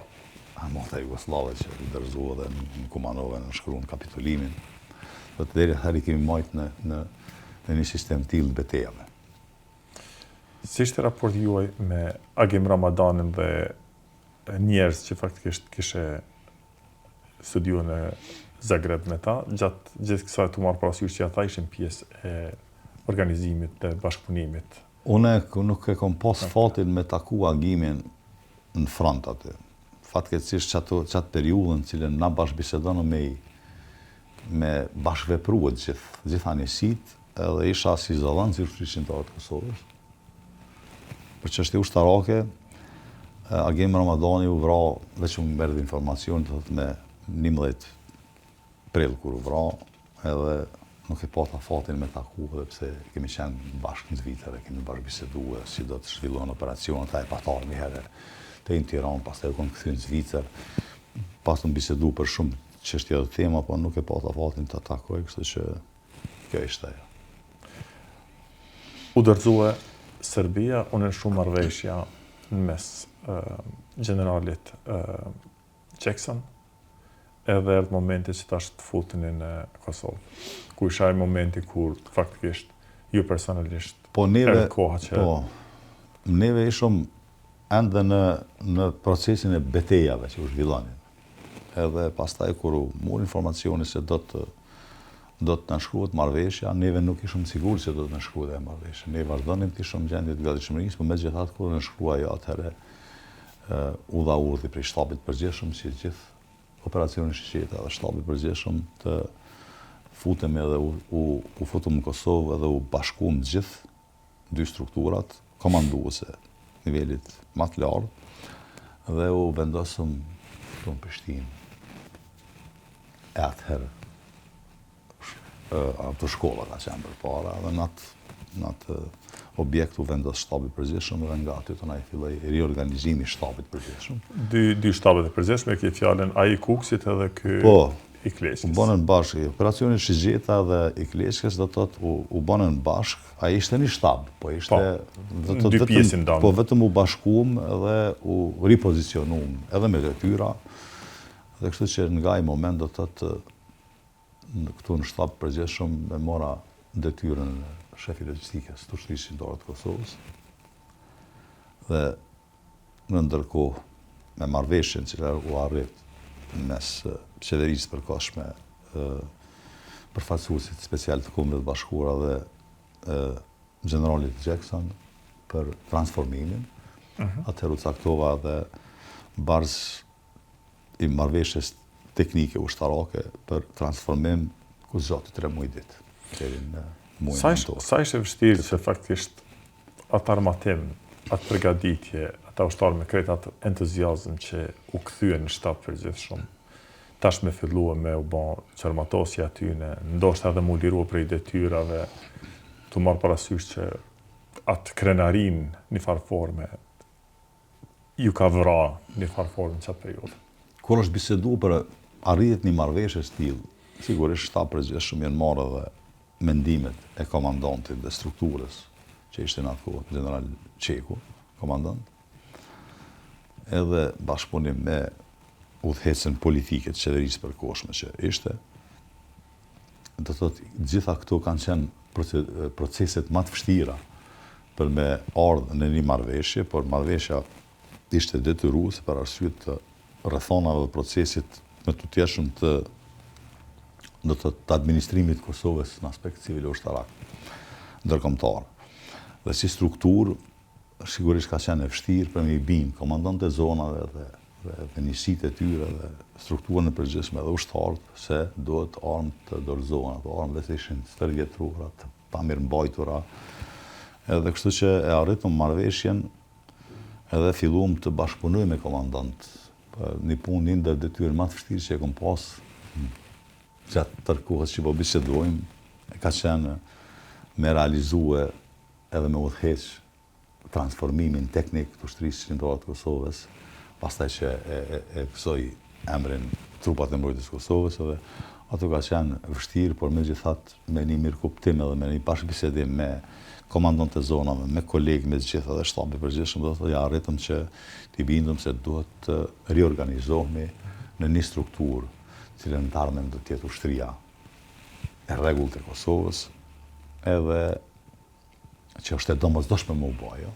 B: Armata Jugosllave që u dorëzu edhe në Kumanovë nënshkruan kapitulimin. Do të deri atëherë i kemi majt në në në një sistem të tillë betejave.
A: Si ishte raporti juaj me Agim Ramadanin dhe njerëz që faktikisht kishe studiu në Zagreb me ta, gjatë gjithë kësaj tu marrë parasysh që ata ishin pjesë e organizimit dhe bashkëpunimit.
B: Unë nuk e kom pas fatin me taku Agimin në front aty. Fatkeqësisht qato qatë periudhën në cilën na bashkëbisedonim me me bashkëvepru të gjithë, gjitha njësitë, edhe isha si zëdhënës i Ushtrisë Çlirimtare të Kosovës. Për çështje ushtarake, Agim Ramadani u vra, veç më erdhi informacion, do thotë me 11 prill kur u vra, edhe nuk e pata fatin me taku, edhe pse kemi qenë bashkë në Zvicër, kemi bashkë bisedu, si do të zhvillohen operacionet, ai pat ardhë një herë te në Tiranë, pastaj u kon kthy në Zvicër, patëm bisedu për shumë çështje dhe tema, po nuk e pata fatin ta takoj, kështu që Kjo ishte ajo.
A: U dorëzua Serbia, u nënshkru marrëveshja në mes gjeneralit Jackson, edhe erdh momenti që tash të futeni në Kosovë. Ku isha ai momenti kur faktikisht ju personalisht
B: po neve, koha që... Po, neve ishëm ende në, në procesin e betejave që u zhvillonin. Edhe pastaj kur u mur informacioni se do të do të nënshkruhet marrëveshja, neve nuk ishim të sigurt se do të nënshkruhet ajo marrëveshje. Ne vazhdonim të ishim në gjendje të gatishmërisë, por megjithatë kur u nënshkrua ajo atëherë u dha urdhri prej shtabit të përgjithshëm që gjithë operacioni Shigjeta dhe shtabi i përgjithshëm të futemi edhe u, u, u futëm në Kosovë edhe u bashkuam të gjithë dy strukturat komanduese nivelit ma të lartë dhe u vendosëm këtu në Prishtinë. E atëherë autoshkolla ka qenë përpara dhe në atë në atë objekt u vendos shtabi i përgjithshëm dhe nga aty tani filloi riorganizimi i shtabit të
A: përgjithshëm. Dy dy shtabet e përgjithshme, ke fjalën ai i Kukësit edhe ky
B: po,
A: i Kleçkës.
B: U bënën bashkë, operacioni Shigjeta dhe i Kleçkës do të thotë u, u bënën bashkë, ai ishte një shtab, po ishte
A: po, do të thotë vetëm
B: po vetëm u bashkuam dhe u ripozicionuam edhe me detyra. Dhe kështu që nga ai moment do të thotë këtu në shtab të përgjithshëm e mora detyrën e shefit logjistikës të Ushtrisë Çlirimtare të Kosovës. Dhe Në ndërkohë, me marrëveshjen që u arrit mes qeverisë së përkohshme, përfaqësuesit special të Kombeve të Bashkuara dhe gjeneralit Jackson për transformimin, mhm. atëherë u caktova edhe bartës i marrëveshjes teknike ushtarake për transformim ku zgjati 3 muaj ditë. Deri në muajin
A: Sa ishte, sa ishte vështirë që faktikisht atë armatim, atë përgatitje, ata ushtarë me krejt atë entuziazëm që u kthyen në shtab përgjithshëm, tash me fillue me u ba çarmatosja atyne, ndoshta edhe mu lirua prej detyrave, tu marrë parasysh që atë krenarinë një farë forme, ju ka vra një farë forme në qatë periudhë.
B: Kur është bisedu për arritje të një marrëveshje të tillë, sigurisht shtab përgjithshëm janë marrë edhe mendimet e komandantit dhe strukturës që ishte në atë kohë, gjeneral Çeku, komandant, edhe bashkëpunim me udhëheqësen politike të qeverisë përkohshme që ishte, do të thotë, gjitha këto kanë qenë proceset më të vështira për me ardhë në një marrëveshje, por marrëveshja ishte detyruese për arsye të rrethanave dhe procesit të mëtutjeshëm të do të thotë të administrimit të Kosovës në aspekt civil ushtarak ndërkombëtar. Dhe si strukturë Sigurisht ka qenë e vështirë për me i bind komandantët e zonave dhe dhe, dhe njësitë e tyre dhe strukturën e përgjithshme dhe ushtarët se duhet armët të dorëzohen. Ato armë vetë ishin të stërvjetruara, të pamirëmbajtura. Edhe kështu që e arritëm marrëveshjen edhe filluam të bashkëpunojmë me komandant. Një punë një ndër detyrë më të vështirë që e kom pas gjatë tërë kohës që po bisedojmë, e ka qenë me realizue edhe me udhëheq transformimin teknik të Ushtrisë Çlirimtare të Kosovës, pastaj që e, e, e gëzoi emrin Trupat e Mbrojtjes së Kosovës edhe ato ka qenë vështirë, por megjithatë me një mirëkuptim edhe me një bashkëbisedim me komandantët e zonave, me kolegë, me të gjithë edhe shtabi përgjithshëm, do të thotë ja arritëm që t'i bindëm se duhet të riorganizohemi në një strukturë, cilën në të ardhmen do të jetë ushtria e rregullt e Kosovës, edhe që është e domosdoshme me u bë ajo.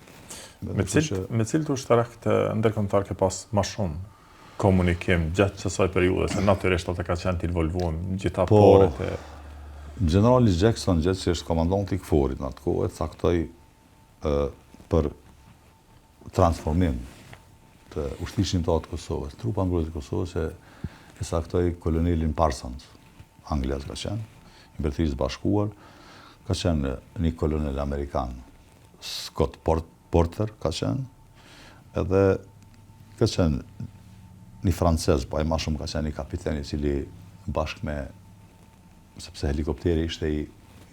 A: Me cilët me cilët ushtarak të ndërkombëtar ke pas ma shumë komunikim gjatë qësaj periudhe, se natyrisht ata ka qenë të involvuar gjitha
B: po, poret e Generali Jackson, gjegjësisht komandanti i KFOR-it në atë kohë, e caktoi për transformim të Ushtrisë Çlirimtare të Kosovës, Trupa Mbrojtjes të Kosovës e, e caktoi kolonelin Parsons, anglez ka qenë, i Mbretërisë së Bashkuar, ka qenë një kolonel amerikan, Scott Port, Porter ka qenë, edhe ka qenë një francez, po ai ma shumë ka qenë një kapiten i cili bashkë me sepse helikopteri ishte i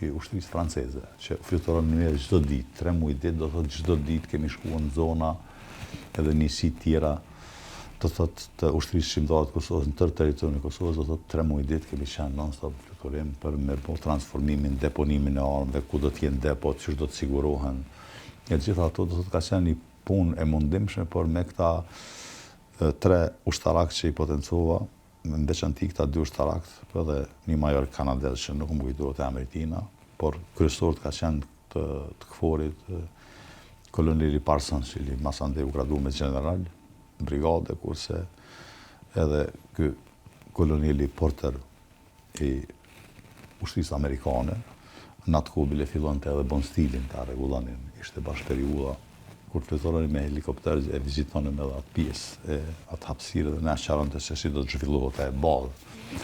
B: i ushtrisë franceze, që fluturon në ne çdo ditë, 3 muaj ditë, do thotë çdo ditë kemi shkuar në zona edhe njësi tjera, do thotë të ushtrisë çlirimtare të Kosovës në tërë territorin e Kosovës, do thotë 3 muaj ditë kemi qenë non stop në fluturim për me bo transformimin, deponimin e armëve, ku do të jenë depot, qysh do të sigurohen. E gjitha ato do thotë ka qenë një punë e mundimshme, por me këta tre ushtarakë që i potencova, në veçanti këta dy ushtarakët, po edhe një major kanadez që nuk më kujtohet emri i tina, por kryesorët ka qenë të, të KFOR-it, koloneli Parsons, i cili masandej u gradu me general, brigade, kurse edhe ky koloneli Porter i ushtrisë amerikane, në atë kohë bile fillonte edhe Bondsteel-in ta rregullonin, ishte bash periudha kur fluturonim me helikopter e vizitonim edhe atë pjesë e atë hapësirë dhe na sqaronte se si do të zhvillohet ajo bazë.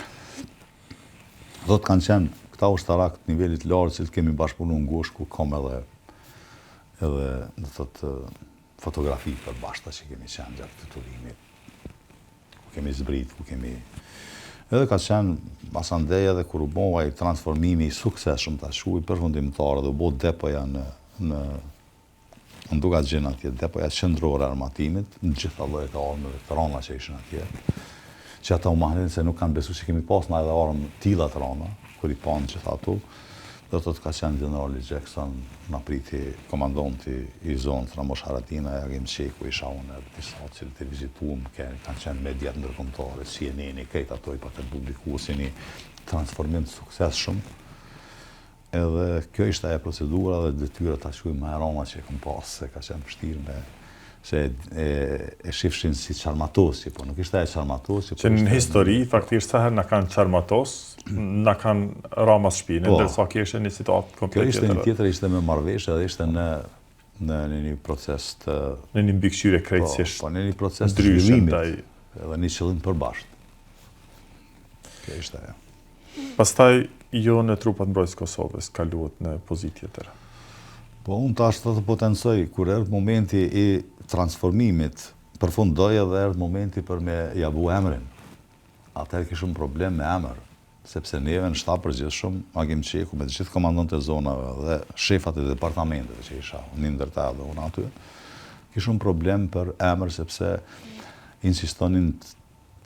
B: Do të kanë qenë këta ushtarakë të nivelit të lartë, cilët kemi bashkëpunu ngushtë, ku kam edhe edhe do të thotë fotografi të përbashkëta që kemi qenë gjatë fluturimit. ku kemi zbrit, ku kemi... Edhe ka qenë, masandej edhe kur u bo ai transformimi i suksesshëm ta quaj përfundimtar dhe u bo depoja në, në, në Dukagjin atje, depoja qendrore e armatimit, në gjitha llojet e armëve të rana që ishin atje, që ata u mahnitën se nuk kanë besu që kemi pas na edhe armë tilla të rana, kur i panë gjitha ato, do të thotë ka qenë generali Jackson, na priti komandanti i zonës Ramush Haradinaj, Agim Çeku, isha unë edhe disa të cilët e vizituam, kanë qenë mediat ndërkombëtare, CNN-i, krejt ato i patën publiku si një transformim të suksesshëm. Edhe kjo ishte ajo procedura dhe detyra ta quaj më e rana që e kam pas, se ka qenë vështirë me se e, e shifshin si çarmatosje, po nuk ishte ajo çarmatosje.
A: Po që në histori, faktikisht sa herë na kanë çarmatos, na kanë ra mas shpine, po, ndërsa kjo ishte një situatë
B: komplet tjetër. Kjo ishte një tjetër, ishte me marrëveshje dhe ishte në në në një proces të
A: në një mbikëqyrje krejtësisht.
B: Po, po në një proces të zhvillimit edhe një qëllim të përbashkët. Kjo ishte ajo.
A: Pastaj ju në trupat mbrojtës Kosovës kaluat në pozitë tjetër.
B: Po unë tash të të potencoj, kur erdh momenti i transformimit, përfundoi edhe erdh momenti për me ja vu emrin. Atëherë kishim problem me emër, sepse neve në shtab përgjithshëm, Agim Çeku me të gjithë komandantët e zonave dhe shefat e departamenteve që isha, një ndër ta edhe unë aty, kishim problem për emër sepse insistonin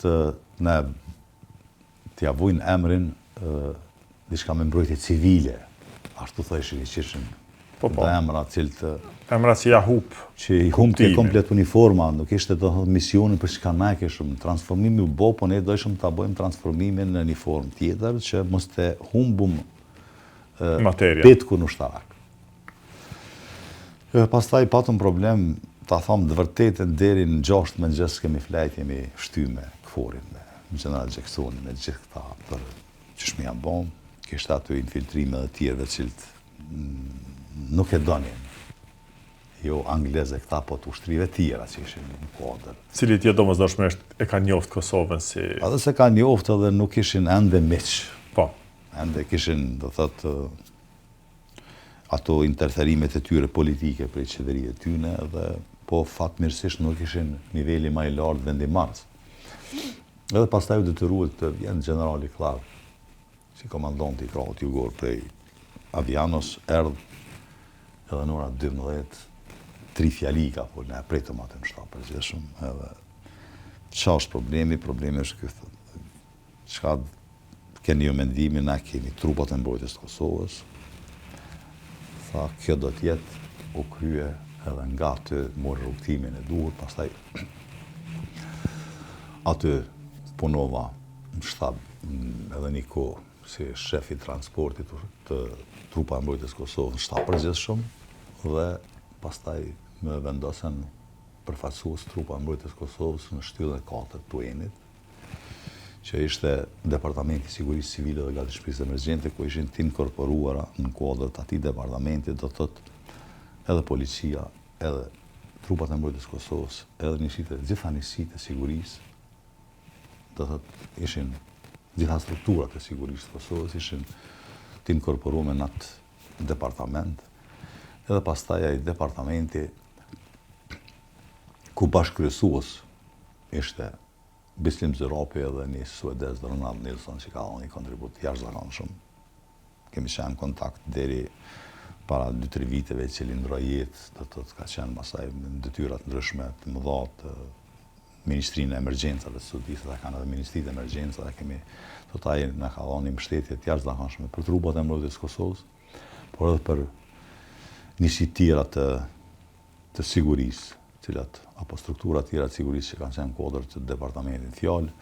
B: të na t'ia vujnë emrin diçka me mbrojtje civile, ashtu thojshin i qishin
A: po, po.
B: dhe emra cilët...
A: Emra që ja hup.
B: Që i humbte komplet uniforma, nuk ishte do thotë misionin për çka na e kishim. Transformimi u bo, po ne dojshëm ta bëjmë transformimin në një formë tjetër, që mos të humbum
A: Materia.
B: petkun ushtarak. E, pastaj patëm problem, ta tham të vërtetën, deri në 6 mëngjes kemi flejt, jemi shty me KFOR-in, me General Jacksonin, me gjithë këta për qysh me ja bo, kishte aty infiltrime dhe tjerëve cilët mm, nuk e donin. Jo angleze këta, po të ushtrive tjera që ishin në kuadër.
A: Cilit jo domosdoshmërisht e ka njoft Kosovën si...
B: Edhe se ka njoft edhe nuk ishin ende miq.
A: Po.
B: Ende kishin, do thotë, ato interferimet e tyre politike prej qeverive tyne dhe po fatmirësisht nuk ishin niveli ma i lartë vendimmarrës. Edhe pastaj u detyruat të vjen gjenerali Clark, si komandanti i krahut jugor prej Avianos, erdh edhe në ora 12, tri fjali ka po ne pritëm atë në shtab përgjithshëm, edhe ça është problemi, problemi është ky, Çka keni ju mendimin, na kemi trupat e mbrojtjes të Kosovës, tha kjo do të jetë, u krye edhe nga aty mori rrugëtimin e duhur, pastaj aty punova në shtab edhe një kohë si shef i transportit të trupa e mbrojtjes të Kosovës në shtab përgjithshëm dhe pastaj më vendosën përfaqësues trupa e mbrojtjes të Kosovës në shtyllën e 4 të UN-it që ishte Departamenti i Sigurisë Civile dhe Gatishmërisë Emergjente, ku ishin të inkorporuara në kuadër të atij departamenti, do të thotë edhe policia, edhe trupat e mbrojtjes së Kosovës, edhe njësitë, gjitha njësitë e sigurisë, do të thotë ishin gjitha strukturat e sigurisë së Kosovës ishin të inkorporuara në atë departament. Edhe pastaj ai departamenti ku bashkëkryesues ishte Bislim Zyrapi edhe një suedez Ronald Nilsson që ka dhënë një kontribut të jashtëzakonshëm. Kemi qenë në kontakt deri para 2-3 viteve i cili ndroi jetë, do të thotë ka qenë masaj në detyra të ndryshme të mëdha të Ministrinë e Emergjencave të Suedisë, ata kanë edhe Ministritë e Emergjencave, kemi, do të ai na ka dhënë një mbështetje të jashtëzakonshme për trupat e mbrojtjes së Kosovës, por edhe për njësi tjera të të sigurisë, cilat apo struktura tjera të sigurisë që kanë qenë në kuadër të departamentit në fjalë,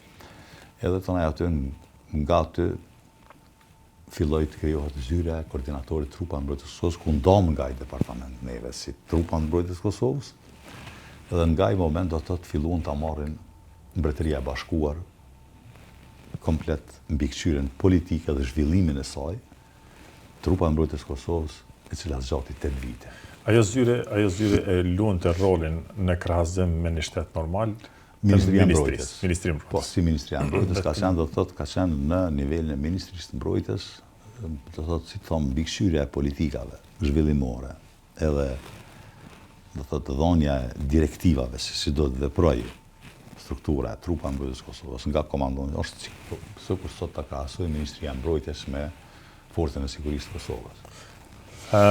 B: edhe të na aty nga aty filloi të krijohet zyra e koordinatorit trupa mbrojtjes së Kosovës, ku ndamë nga ai departament neve si trupa mbrojtjes së Kosovës, edhe nga ai moment do të thotë filluan ta marrin Mbretëria e Bashkuar komplet mbikëqyrjen politike dhe zhvillimin e saj, Trupa e Mbrojtjes së Kosovës, e cila zgjati 8 vite.
A: Ajo zyre, ajo zyre e luante rolin në krahasim me një shtet normal,
B: Ministria e Mbrojtjes.
A: Ministria e Mbrojtjes.
B: Po, si Ministria e Mbrojtjes ka qenë, do të thotë, ka qenë në nivelin e Ministrisë së Mbrojtjes, do të thotë, si të thomë, mbikëqyrja e politikave zhvillimore, edhe do të thotë dhënia e direktivave se si do të veprojë struktura e trupa e mbrojtjes së Kosovës nga komandanti është si sikur sot ta krahasoj Ministria e Mbrojtjes me Forcën e Sigurisë së
A: Kosovës. Ë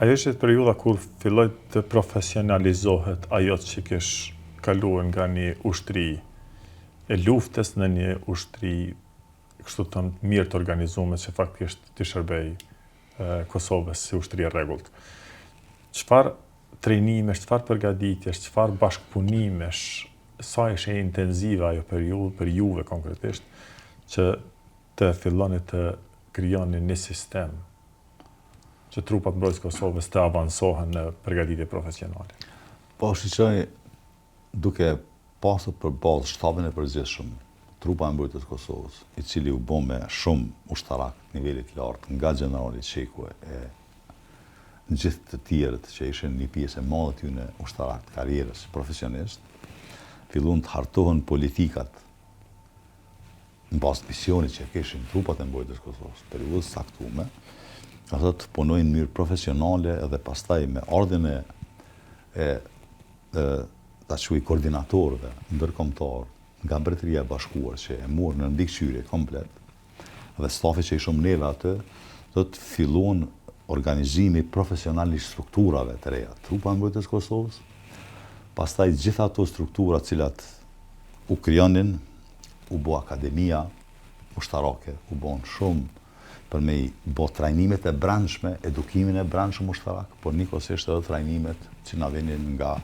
A: ajo ishte periudha kur filloi të profesionalizohet ajo që kish kaluar nga një ushtri e luftës në një ushtri kështu të mirë të organizuar që faktikisht t'i shërbej Kosovës si ushtri e rregullt. Çfarë trajnimesh, çfarë përgatitjesh, çfarë bashkëpunimesh, sa ishte intenzive ajo periudhë për juve konkretisht që të filloni të krijoni një sistem që trupat mbrojtës Kosovës të avansohen në përgatitje profesionale?
B: Po, shiqoj, duke pasur për bazë shtabin e përgjithshëm, Trupa e Mbrojtjes së Kosovës, i cili u bë me shumë ushtarakë të nivelit të lartë nga gjenerali Çeku e gjithë të tjerët që ishin një pjesë e madhe tyne ushtarakë të karrierës profesionistë, filluan të hartohen politikat. Në bazë të misionit që kishin trupat e mbrojtjes së Kosovës, periudhës së caktume, ato të punojnë në mënyrë profesionale edhe pastaj me ardhjen e e, e ta quaj koordinatorëve ndërkombëtar nga Mbretëria e Bashkuar që e morën në mbikëqyrje komplet dhe stafi që ishim neve aty, do të fillon organizimi profesional i strukturave të reja, trupa e mbrojtjes së Kosovës, pastaj gjitha ato struktura të cilat u krijonin, u bo akademia ushtarake, u bon shumë për me i bo trajnimet e brendshme, edukimin e brendshëm ushtarak, por njëkohësisht edhe trajnimet që na vinin nga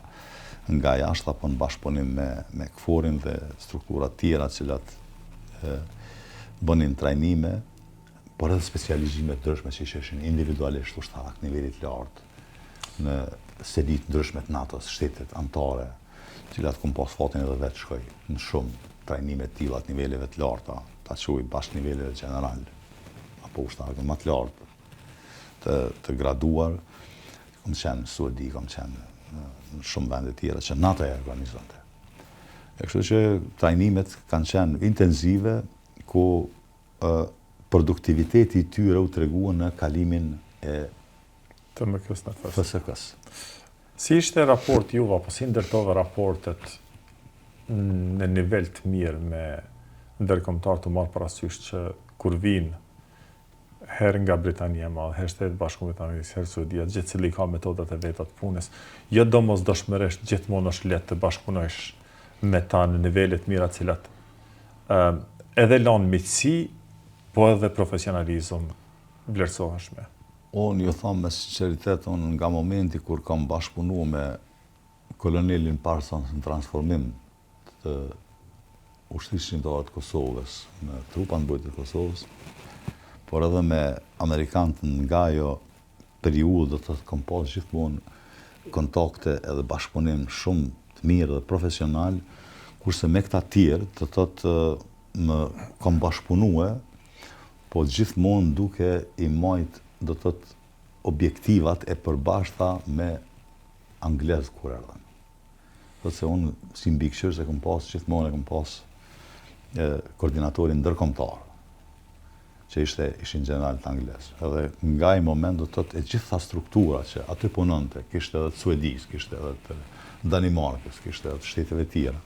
B: nga jashtë apo në bashkëpunim me me KFOR-in dhe strukturat tjera të cilat e, bënin trajnime, por edhe specializime të ndryshme që ishin individualisht ushtarak nivelit të lartë në seli të ndryshme të NATO-s, shtetet anëtare, të cilat kom pas fatin edhe vetë shkoj në shumë trajnime të tilla të niveleve të larta, ta quaj bashkë niveleve gjeneral apo ushtarakëve më të lartë të të graduar, kom qenë në Suedi, kom qenë në shumë vende tjera që NATO e organizonte. E kështu që trajnimet kanë qenë intenzive, ku produktiviteti i tyre u tregua në kalimin e
A: TMK-së në
B: FSK-së.
A: Si ishte raporti juve, apo si ndërtove raportet në nivel të mirë me ndërkombëtar të marrë parasysh që kur vijnë herë nga Britania e Madhe, herë Shtetet e Bashkuara të Amerikës, herë Suedia, gjithsecili ka metodat e veta të punës. Jo domosdoshmërisht gjithmonë është lehtë të bashkëpunojsh me ta në nivele të mira të cilat ë edhe lanë miqësi, po edhe profesionalizëm vlerësoheshme.
B: Unë ju tham me sinqeritet, unë nga momenti kur kam bashkëpunu me kolonelin Parsons në transformim të Ushtrisë Çlirimtare të Kosovës, në trupat e mbrojtjes të Kosovës, por edhe me amerikanët nga ajo periudhë do të thotë kom pas gjithmonë kontakte edhe bashkëpunim shumë të mirë dhe profesional, kurse me këta tjerë, do të thotë më kom bashkëpunue, po gjithmonë duke i majt, do të thotë, objektivat e përbashkëta me anglez kur erdhën. Do të se unë si mbikëqyrës e kom pas gjithmonë e kom pas e, koordinatorin ndërkombëtar që ishte ishin gjeneralët anglez. Edhe nga ai moment do të thotë e gjitha struktura që aty punonte, kishte edhe të Suedisë, kishte edhe të Danimarkës, kishte edhe të shteteve tjera,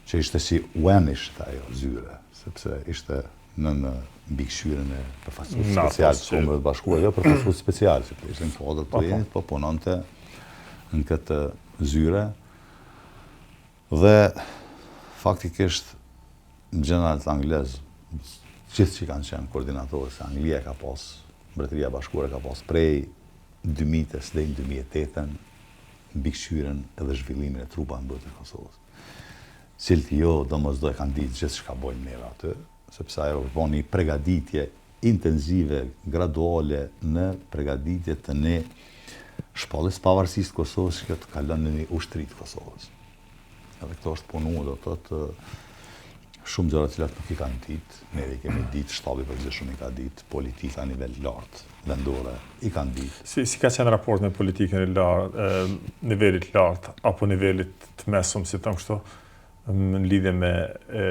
B: që ishte si UN ishte ajo zyre, sepse ishte nën mbikëqyrjen e përfaqësuesit special të Kombeve të Bashkuara, jo përfaqësues special, që ishte në kuadër të po, po. UN-it, po punonte në këtë zyre. Dhe faktikisht gjeneralët anglez, gjithë që kanë qenë koordinatorë, se Anglia ka pas, Mbretëria e Bashkuar ka pas prej 2000-s deri në 2008-ën mbikëqyrjen edhe zhvillimin e trupave mbrojtjes të Kosovës. Cilët jo domosdo e kanë ditë gjithë çka bojmë neve aty, sepse ajo është bo një pregaditje intenzive, graduale në pregaditje të një shpalljes pavarësisë të Kosovës që të kalon në një ushtri të Kosovës. Edhe këto është punu, do të thotë shumë gjëra të cilat nuk i kanë ditë, ne i kemi ditë, shtabi i përgjithshëm i ka ditë, politika në nivel lartë, vendore, i kanë ditë.
A: Si, si ka qenë raport me politikën e lartë, e, nivelit lartë, apo nivelit të mesëm, si të them kështu, në lidhje me e,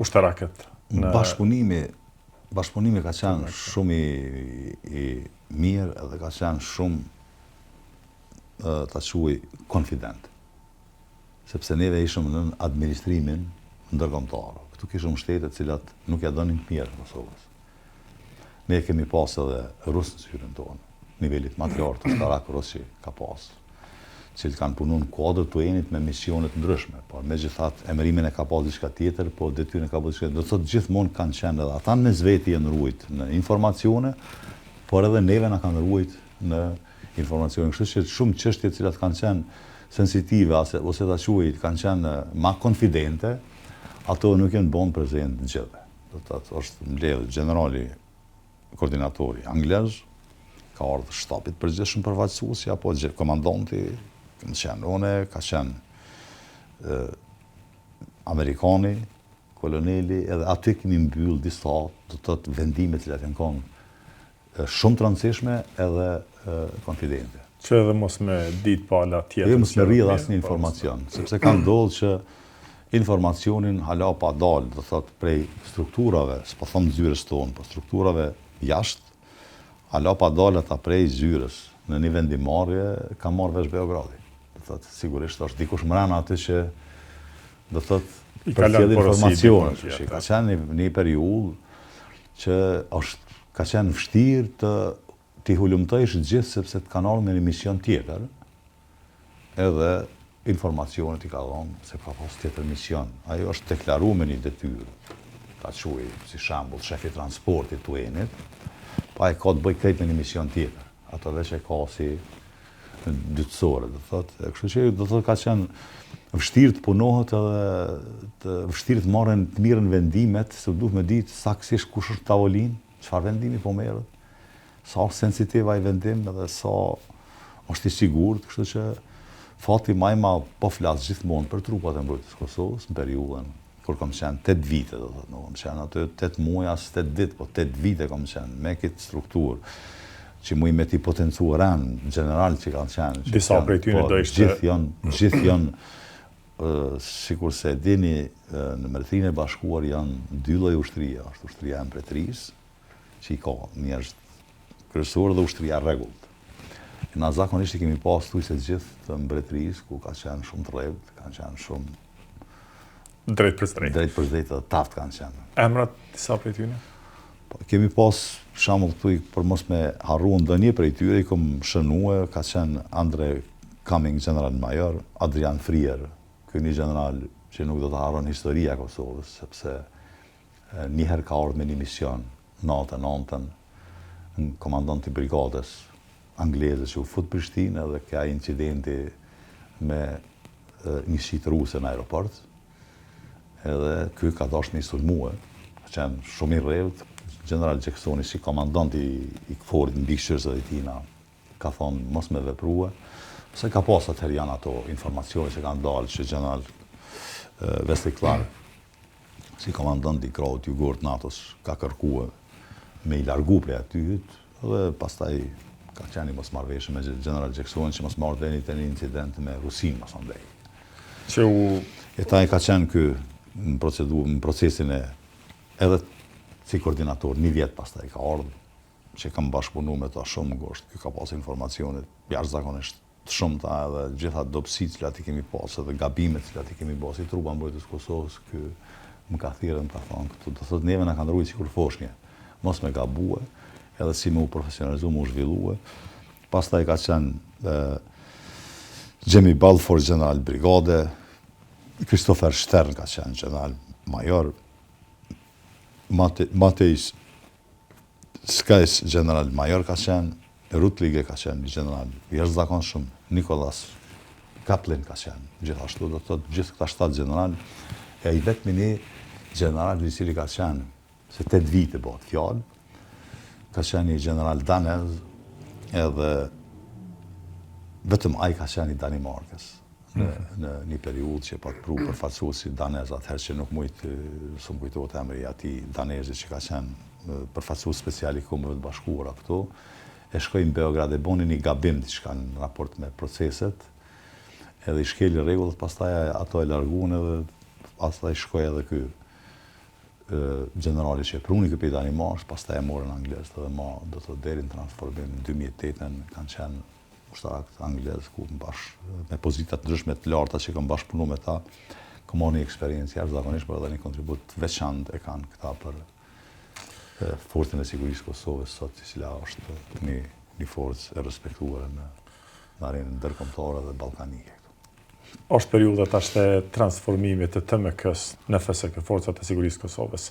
A: ushtarakët?
B: Në... Bashkëpunimi, bashkëpunimi ka qenë shumë i, i mirë edhe ka qenë shumë ta quaj konfident. Sepse neve ishëm nën administrimin ndërkombëtar. Këtu kishëm shtete të cilat nuk ja donin të mirën Kosovës. Ne kemi pas edhe rusë në zyrën tonë, nivelit më të lartë ushtarak rus që ka pas, cilët kanë punu në kuadër të UN-it me misione të ndryshme, por megjithatë emërimin e ka pas diçka tjetër, po detyrën e ka pas diçka tjetër. Do të thotë gjithmonë kanë qenë edhe ata në mes veti janë ruajt në informacione, por edhe neve na kanë ruajt në informacione. Kështu që shumë çështje të cilat kanë qenë sensitive ose ose ta quaj kanë qenë ma konfidente, ato nuk janë bon prezent të gjithëve. Do të thotë është mbledh gjenerali koordinatori anglez, ka ardhur shtabit përgjithshëm përfaqësuesi apo komandanti, kam qenë unë, ka qenë amerikani, koloneli, edhe aty kemi mbyll disa, do të thotë vendime të cilat janë konë shumë të rëndësishme edhe konfidente.
A: Që edhe mos me ditë pala tjetër.
B: Jo, mos me rrjedh asnjë po, informacion, sepse ka ndodhur që Informacionin hala pa dalë, do thotë prej strukturave, s'po thom zyrës tonë, po strukturave jashtë, hala pa dalë ata prej zyrës në një vendimmarrje, ka marrë vesh Beogradi. Do thotë, sigurisht është dikush mrena aty që do thotë përcjell informacione, që ka qenë një, një periudhë që është ka qenë vështirë të t'i hulumtojsh gjithë sepse të kanë ardhur me një mision tjetër, edhe informacionet i ka dhonë se ka pas tjetër mision. Ajo është deklaru me një detyrë, ta quaj si shembull shefi i transportit të UN-it, pa e ka të bëj krejt me një mision tjetër. Ato veç e ka si dytësore, do thotë. Kështu që do thotë ka qenë vështirë të punohet edhe të vështirë të marrin të mirren vendimet, se duhet me ditë saktësisht kush është në tavolinë, çfarë vendimi po merret, sa është sensitiv ai vendim edhe sa është i sigurt, kështu që fati ma i madh po flas gjithmonë për trupat e mbrojtjes së Kosovës në periudhën kur kam qenë 8 vite, do thotë, nuk kam qenë aty 8 muaj as 8 ditë, po 8 vite kam qenë me këtë strukturë që muj me t'i potencu ren gjeneral që kanë qenë.
A: Që Disa prej tyre
B: po,
A: do ishte...
B: Gjithë janë, gjithë janë, sikurse e dini, në Mbretërinë e Bashkuar janë dy lloj ushtrie, është ushtria e mbretërisë, që i ka njerëz kryesorë dhe ushtria e rregullt. Na zakonisht i kemi pas thujse të gjithë të mbretërisë, ku ka qenë shumë të rreptë, kanë qenë shumë
A: drejtpërdrejt.
B: Drejtpërdrejt dhe taft kanë qenë.
A: Emrat disa prej tyre?
B: Po, kemi pas shembull këtu për mos me harru ndonjë prej tyre i kom shënue, ka qenë Andre Cumming general major, Adrian Frier, ky një gjeneral që nuk do ta harron historia e Kosovës, sepse Një herë ka ardhë me një mision, 99-ën, komandant i brigadës angleze që u fut Prishtinë edhe ke ai incidenti me njësitë ruse në aeroport, edhe ky ka dashtë me i sulmue, ka qenë shumë i rreptë, General Jacksoni si komandant i, i KFOR-it mbikëqyrës edhe i tina, ka thonë mos me veprue, se ka pas atëherë janë ato informacione që kanë dalë që General Wesley Clark si komandant i krahut jugor të NATO-s ka kërkue me i largu prej atyhit dhe pastaj ka qenë një mosmarrëveshje me General Jacksonin që mos me ardhë deri te një incident me Rusinë masandej.
A: Që u
B: E taj ka qenë ky në procedurë, në procesin e edhe si koordinator, një vjet pastaj ka ardhë, që kam bashkëpunu me ta shumë ngusht, ky ka pas informacione jashtëzakonisht të shumta edhe gjitha dobësitë cilat i kemi pas edhe gabimet cilat i kemi bo si trupa mbrojtës Kosovës, ky më ka thirrë dhe më ka thonë këtu, do thotë neve na kanë rujt sikur foshnje, mos me gabue, edhe si me u profesionalizu, me u zhvillue. Pastaj ka qenë Jamie Balfour, general brigade, Christopher Stern ka qenë general major, Matejs Skajs gjeneral major ka qenë, Rutlige ka qenë një gjeneral i jashtëzakonshëm, Nikolas Kaplin ka qenë gjithashtu, do të thotë gjithë këta shtatë gjeneral, e i vetmi një gjeneral i cili ka qenë, se 8 vite bëhet fjalë, ka qenë një gjeneral danez, edhe vetëm ai ka qenë i Danimarkës. në në një periudhë që pat pru përfaqësuesi danez atëherë që nuk mujt s'më kujtohet emri i atij danezit që ka qenë përfaqësues special i Kombeve të Bashkuara këtu, e shkoi në Beograd e boni një gabim diçka në raport me proceset, edhe i shkeli rregullat, pastaj ato e larguan edhe pastaj shkoi edhe ky gjenerali që e pruni ky prej Danimarkës, pastaj e morën anglezët edhe ma do të thotë deri në transformim në 2008-ën kanë qenë ushtarakët anglez ku bash me pozita të ndryshme të larta që kam bashkëpunu me ta, kam marrë një eksperiencë jashtëzakonisht, por edhe një kontribut të veçantë e kanë këta për forcën e sigurisë së Kosovës sot, e cila është një një forcë e respektuar në në arenën ndërkombëtare
A: dhe ballkanike këtu. Është periudha tash e transformimit të TMK-së në FSK, Forcat e Sigurisë së Kosovës.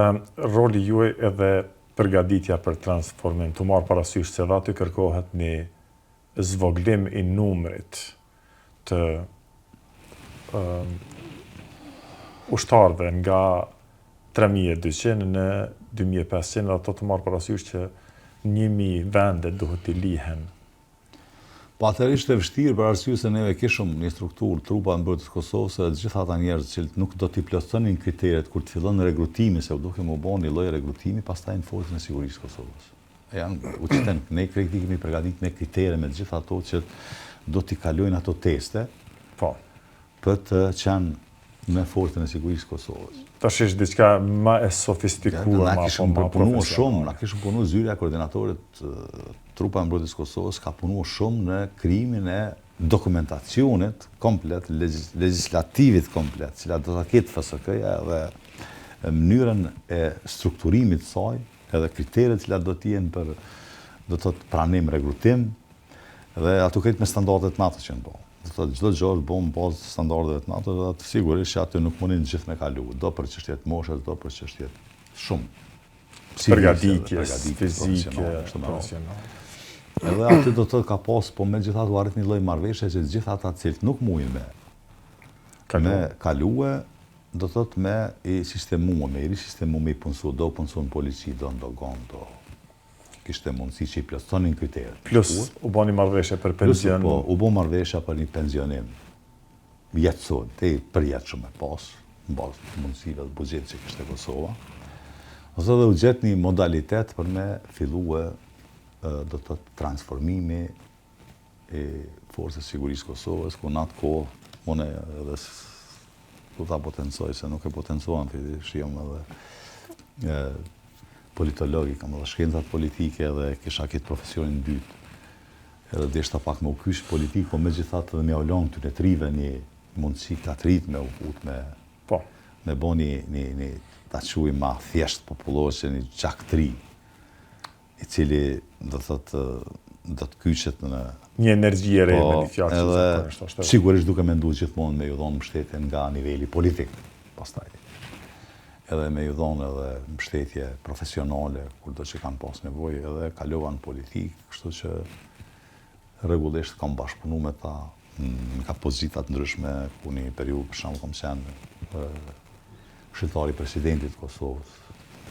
A: Ëm roli juaj edhe përgatitja për transformim, tu marrë parasysh se edhe aty kërkohet një zvogëlim i numrit të ushtarëve nga 3200 në 2500 dhe ato të marrë parasysh që 1000 vende duhet t'i lihen
B: Po atëherë ishte e vështirë për arsye se neve kishim një strukturë trupa e mbrojtjes së Kosovës edhe të gjithë ata njerëz të cilët nuk do t'i plotësonin kriteret kur të fillon regrutimi se u duke m'u bo një lloj regrutimi pastaj në forcën e sigurisë së Kosovës. E janë u qiten ne krejt i kemi përgatit me kritere me të gjitha ato që do t'i kalojnë ato teste.
A: Po.
B: Për të qenë. Në Forcën e Sigurisë së Kosovës.
A: Tash është diçka ma e sofistikuar,
B: ma po ma punu shumë, na kishim punu zyra e koordinatorit Trupa e Mbrojtjes së Kosovës ka punu shumë në krijimin e dokumentacionit komplet, legjislativit komplet, cila do ta ketë FSK-ja edhe mënyrën e strukturimit të saj, edhe kriteret cilat do të jenë për do të thotë pranim, rekrutim, dhe ato krejt me standardet NATO që janë bo. Do të thotë çdo gjë është bo në bazë të standardeve të NATO dhe atë sigurisht që aty nuk mundin gjithë me kalu, do për çështje të moshës, do për çështje
A: shumë përgatitjes fizike, profesionale.
B: Edhe aty do të thotë ka pas, po megjithatë u arrit një lloj marrëveshje që gjithë ata të cilët nuk mujnë me kalu. me kalue, do të thotë me i sistemu, me i risistemu, me i punësu, do punësu në polici, do në doganë, do kishte mundësi që i plotësonin
A: kriteret. Plus, u bo një marrëveshje për pension.
B: Po, u bo marrëveshja për një pensionim jetësor, të përjetshëm me pas, në bazë të mundësive dhe buxhetit që kishte Kosova. Ose dhe u gjet një modalitet për me fillue do të thotë transformimi i Forcës Sigurisë Kosovës, ku në atë kohë, unë edhe do ta potencoj, se nuk e potencoam, fillimisht jam edhe e, politolog, i kam edhe shkencat politike dhe kisha këtë profesionin dytë. Edhe deshta pak me u kyç n'politikë, po megjithatë edhe me jau lon këtyne t'rive një mundësi këta të rit me u fut me,
A: po.
B: me bo një, një, një ta quaj ma thjesht popullore që një gjak të ri, i cili do të thotë do të kyçet
A: në një energji e re po, me një fjalë
B: që zakonisht është. Sigurisht duke menduar gjithmonë me ju dhonë mbështetje nga niveli politik, pastaj. Edhe me ju dhonë edhe mbështetje profesionale kurdo që kanë pas nevojë edhe kalova në politikë, kështu që rregullisht kam bashkëpunu me ta nga pozita të ndryshme, ku një periudhë për shembull kam qenë këshilltar i presidentit të Kosovës,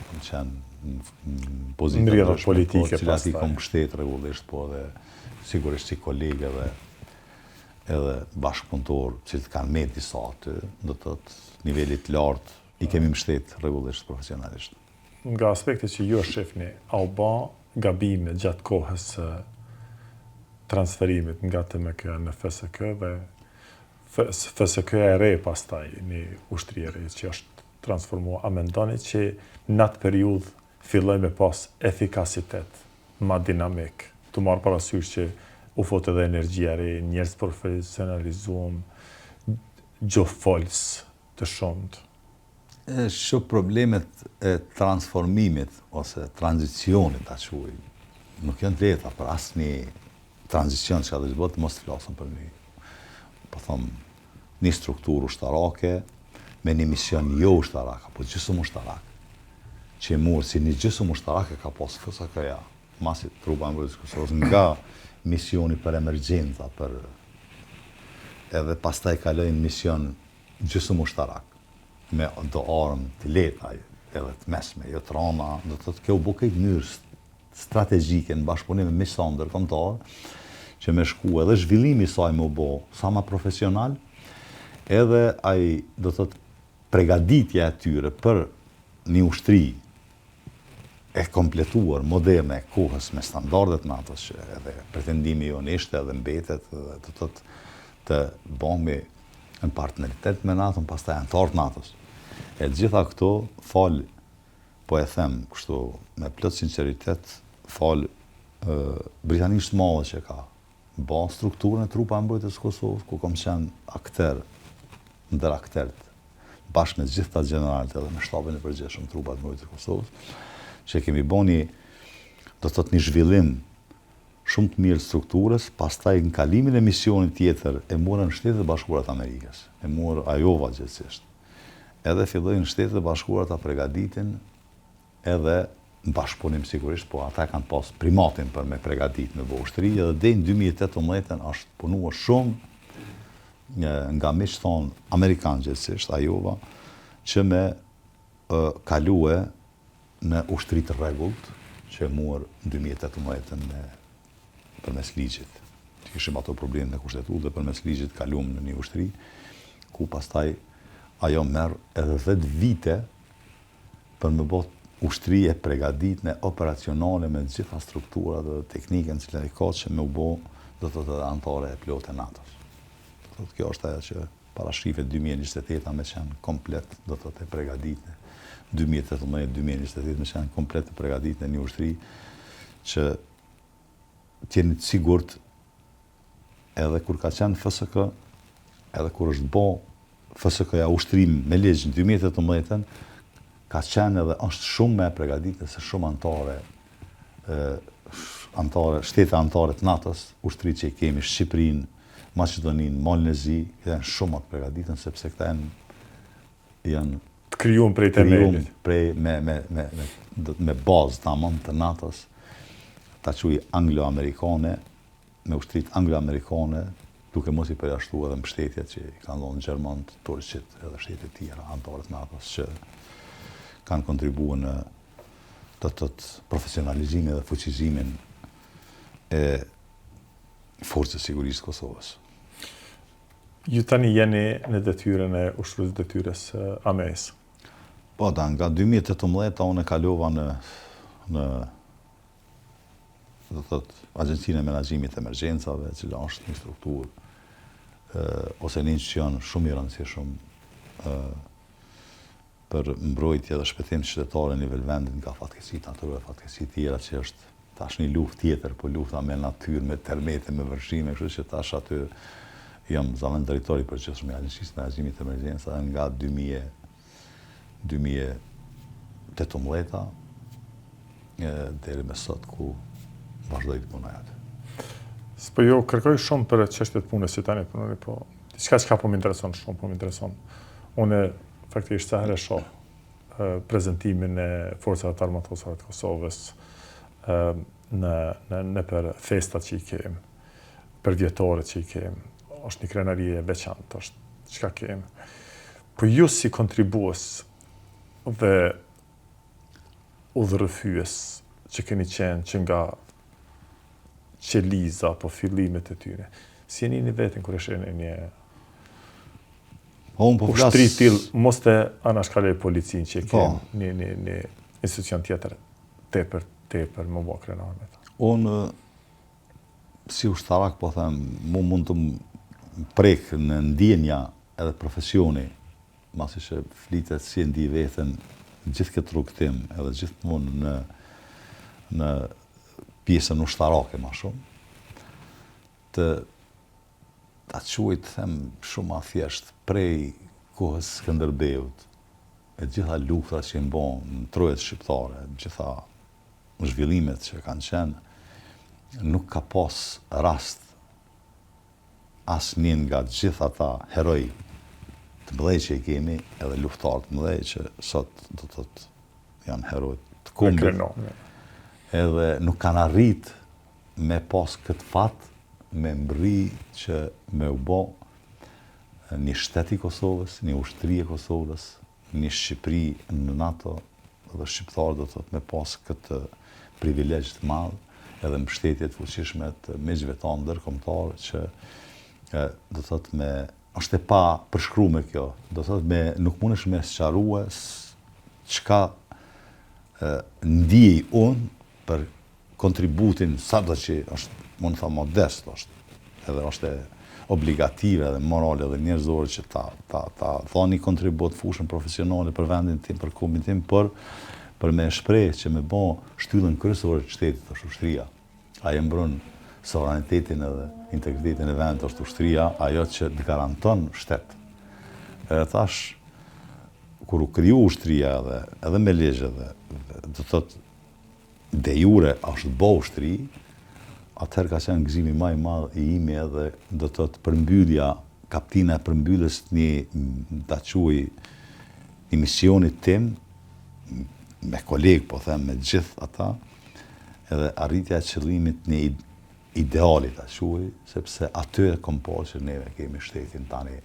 B: kam qenë në
A: pozita të ndryshme, politike,
B: po, cilat i kam mbështet rregullisht, po edhe sigurisht si kolegë edhe edhe bashkëpunëtor, të cilët kanë met disa aty, do të thotë nivelit të lartë, i kemi mbështet rregullisht profesionalisht.
A: Nga aspekti që ju e shifni, a u ba gabime gjatë kohës së transferimit nga TMK në FSK dhe FSK e re pastaj, një ushtri e re që është transformu, a mendoni që në atë periudhë filloi me pas efikasitet ma dinamik, tu marrë parasysh që u fut edhe energjia e re, njerëz profesionalizuam, gjuhëfolës të
B: shumtë. Shumë problemet e transformimit ose tranzicionit ta quaj, nuk janë të lehta për asnjë tranzicion që ka të bëhet, mos të flasim për një, po them, një strukturë ushtarake me një mision jo ushtarak apo gjysëm ushtarak, që e murë si një gjysëm ushtarak e ka pas FSK-ja, masi trupa e mbrojtjes Kosovës, nga misioni për emergjenca, për edhe pastaj kaloi në mision gjysëm ushtarak, me do armë të lehta edhe të mesme, jo të rana, do të thotë kjo u bë krejt mënyrë strategjike në bashkëpunim me miqtë tanë ndërkombëtar, që me shku edhe zhvillimi i saj me u bo sa ma profesional, edhe ai do të thotë pregaditja e tyre për një ushtri e kompletuar, moderne, e kohës me standardet NATO-s, që edhe pretendimi jonë ishte edhe mbetet, edhe do të thotë të bëhemi në partneritet me NATO-n, pastaj anëtar të NATO-s. E të gjitha këto falë po e them kështu me plot sinqeritet, falë Britanisë së Madhe që ka ba strukturën e Trupa e Mbrojtjes së Kosovës, ku kam qenë akter, ndër akterët, bashkë me gjithë ta gjeneralët edhe me shtabin e përgjithshëm Trupa e Mbrojtjes së Kosovës, që kemi bo një, do të thotë një zhvillim shumë të mirë strukturës, pastaj në kalimin e misionit tjetër e morën Shtetet e Bashkuara të Amerikës, e mor Iowa gjithsesi. Edhe fillojnë Shtetet e Bashkuara ta pregaditin edhe në bashkëpunim sigurisht, po ata e kanë pas primatin për me pregadit me bo ushtri, edhe deri në 2018 është punuar shumë nga miqtë tonë amerikanë gjithsesi, Iowa, që me kalue në ushtri të rregullt që e mor në 2018 me përmes ligjit. Që kishim ato probleme me kushtetutë dhe përmes ligjit kalum në një ushtri, ku pastaj ajo merr edhe 10 vite për me bo ushtri e pregaditme operacionale me të gjitha strukturat dhe teknikën cila i ka që me u bo do të thotë edhe anëtare e plotë e NATO-s. Do të thotë kjo është ajo që. parashihet 2028 me qenë komplet, do të thotë e pregaditne, 2018, 2028 me qenë komplet e pregaditne një ushtri që të jeni të sigurt edhe kur ka qenë FSK, edhe kur është bo FSK-ja ushtri me ligj në 2018-ën, ka qenë edhe është shumë më e pregaditne se shumë antare, antare, shtete antare të NATO-s, ushtri që i kemi Shqipërinë, Maqedoninë, Malin e Zi, janë shumë më të pregaditën, sepse këta janë
A: janë të krijuar prej
B: temelit. Prej me me me me do me bazë tamam të NATO-s, ta quaj anglo-amerikane, me ushtritë anglo-amerikane, duke mos i përjashtu edhe mbështetjet që i kanë dhënë gjermanët, turqit edhe shtetet tjera, anëtarët e NATO-s që kanë kontribuar në do të thotë profesionalizimin dhe fuqizimin e Forcës së
A: Sigurisë së Kosovës. Ju tani jeni në detyrën e ushtruesit të detyrës së AME-së.
B: Po, da, nga 2018 unë kalova në në do të thotë Agjencinë e Menaxhimit të Emergjencave, e cila është një strukturë ose një institucion shumë i rëndësishëm për mbrojtje dhe shpëtim të qytetarëve në nivel vendit nga fatkeqësitë natyrore, fatkeqësitë tjera që është tash një luftë tjetër, po lufta me natyrë, me tërmete, me vërshime, kështu që tash aty jam zëvendës drejtor i përgjithshëm i Agjencisë së Menaxhimit të Emergjencave nga 2018-a deri me sot ku vazhdoj të punoj
A: aty. S'po ju kërkoj shumë për çështje të punës që tani punoni, po diçka çka po më intereson shumë, po më intereson. Unë faktikisht sa herë shoh prezentimin e Forcave të Armatosura të Kosovës në në nëpër festat që i kem, për vjetorët që i kem, është një krenari e veçantë, është çka kem. Po ju si kontribues dhe udhërrëfyes që keni qenë që nga qeliza apo fillimet e tyre, si e nini veten kur e shihni një
B: Po unë po flas
A: ushtri të tillë, mos të anashkaloj policinë që e po. kem një një një institucion tjetër tepër tepër me u bo krenar me
B: ta. Unë si ushtarak po them, mu mund të më prek në ndjenja edhe profesioni, masi që flitet si e ndi veten gjithë këtë rrugëtim edhe gjithmonë në në pjesën ushtarake ma shumë, të ta quaj të them shumë ma thjesht, prej kohës Skënderbeut, e gjitha luftrat që janë bo në trojet shqiptare, gjitha zhvillimet që kanë qenë, nuk ka pas rast asnjë nga gjithë ata heroj të mëdhej që i kemi, edhe luftëtarë të mëdhej që sot do të thotë janë heroj të kombit. Edhe nuk kanë arrit me pas këtë fat me mbrri që me u bo një shtet i Kosovës, një ushtri e Kosovës, një Shqipëri në NATO dhe shqiptarët do të thotë me pas këtë privilegj të madh edhe mbështetje të fuqishme të miqve tanë ndërkombëtarë që do të thotë me është e papërshkrume kjo, do të thotë me nuk mundesh me sqarue çka ndijej unë për kontributin sado që është, mund të them modest është, edhe është obligative edhe morale edhe njerëzore që ta ta ta dhani kontribut fushën profesionale për vendin tim, për kombin tim, por për me shpreh që me bo shtyllën kryesore të shtetit është ushtria. Ajo mbron sovranitetin edhe integritetin e vendit është ushtria, ajo që të garanton shtet. Edhe tash kur u kriju ushtria edhe edhe me ligj edhe do të thotë de jure është bo ushtri, atëherë ka qenë gëzimi ma i madh i imi edhe do të thotë përmbyllja, kaptina e përmbylljes të një, ta quaj, një misionit tim, me kolegë, po them, me gjithë ata, edhe arritja e qëllimit një ideali ta quaj, sepse aty e kom pa që neve kemi shtetin tani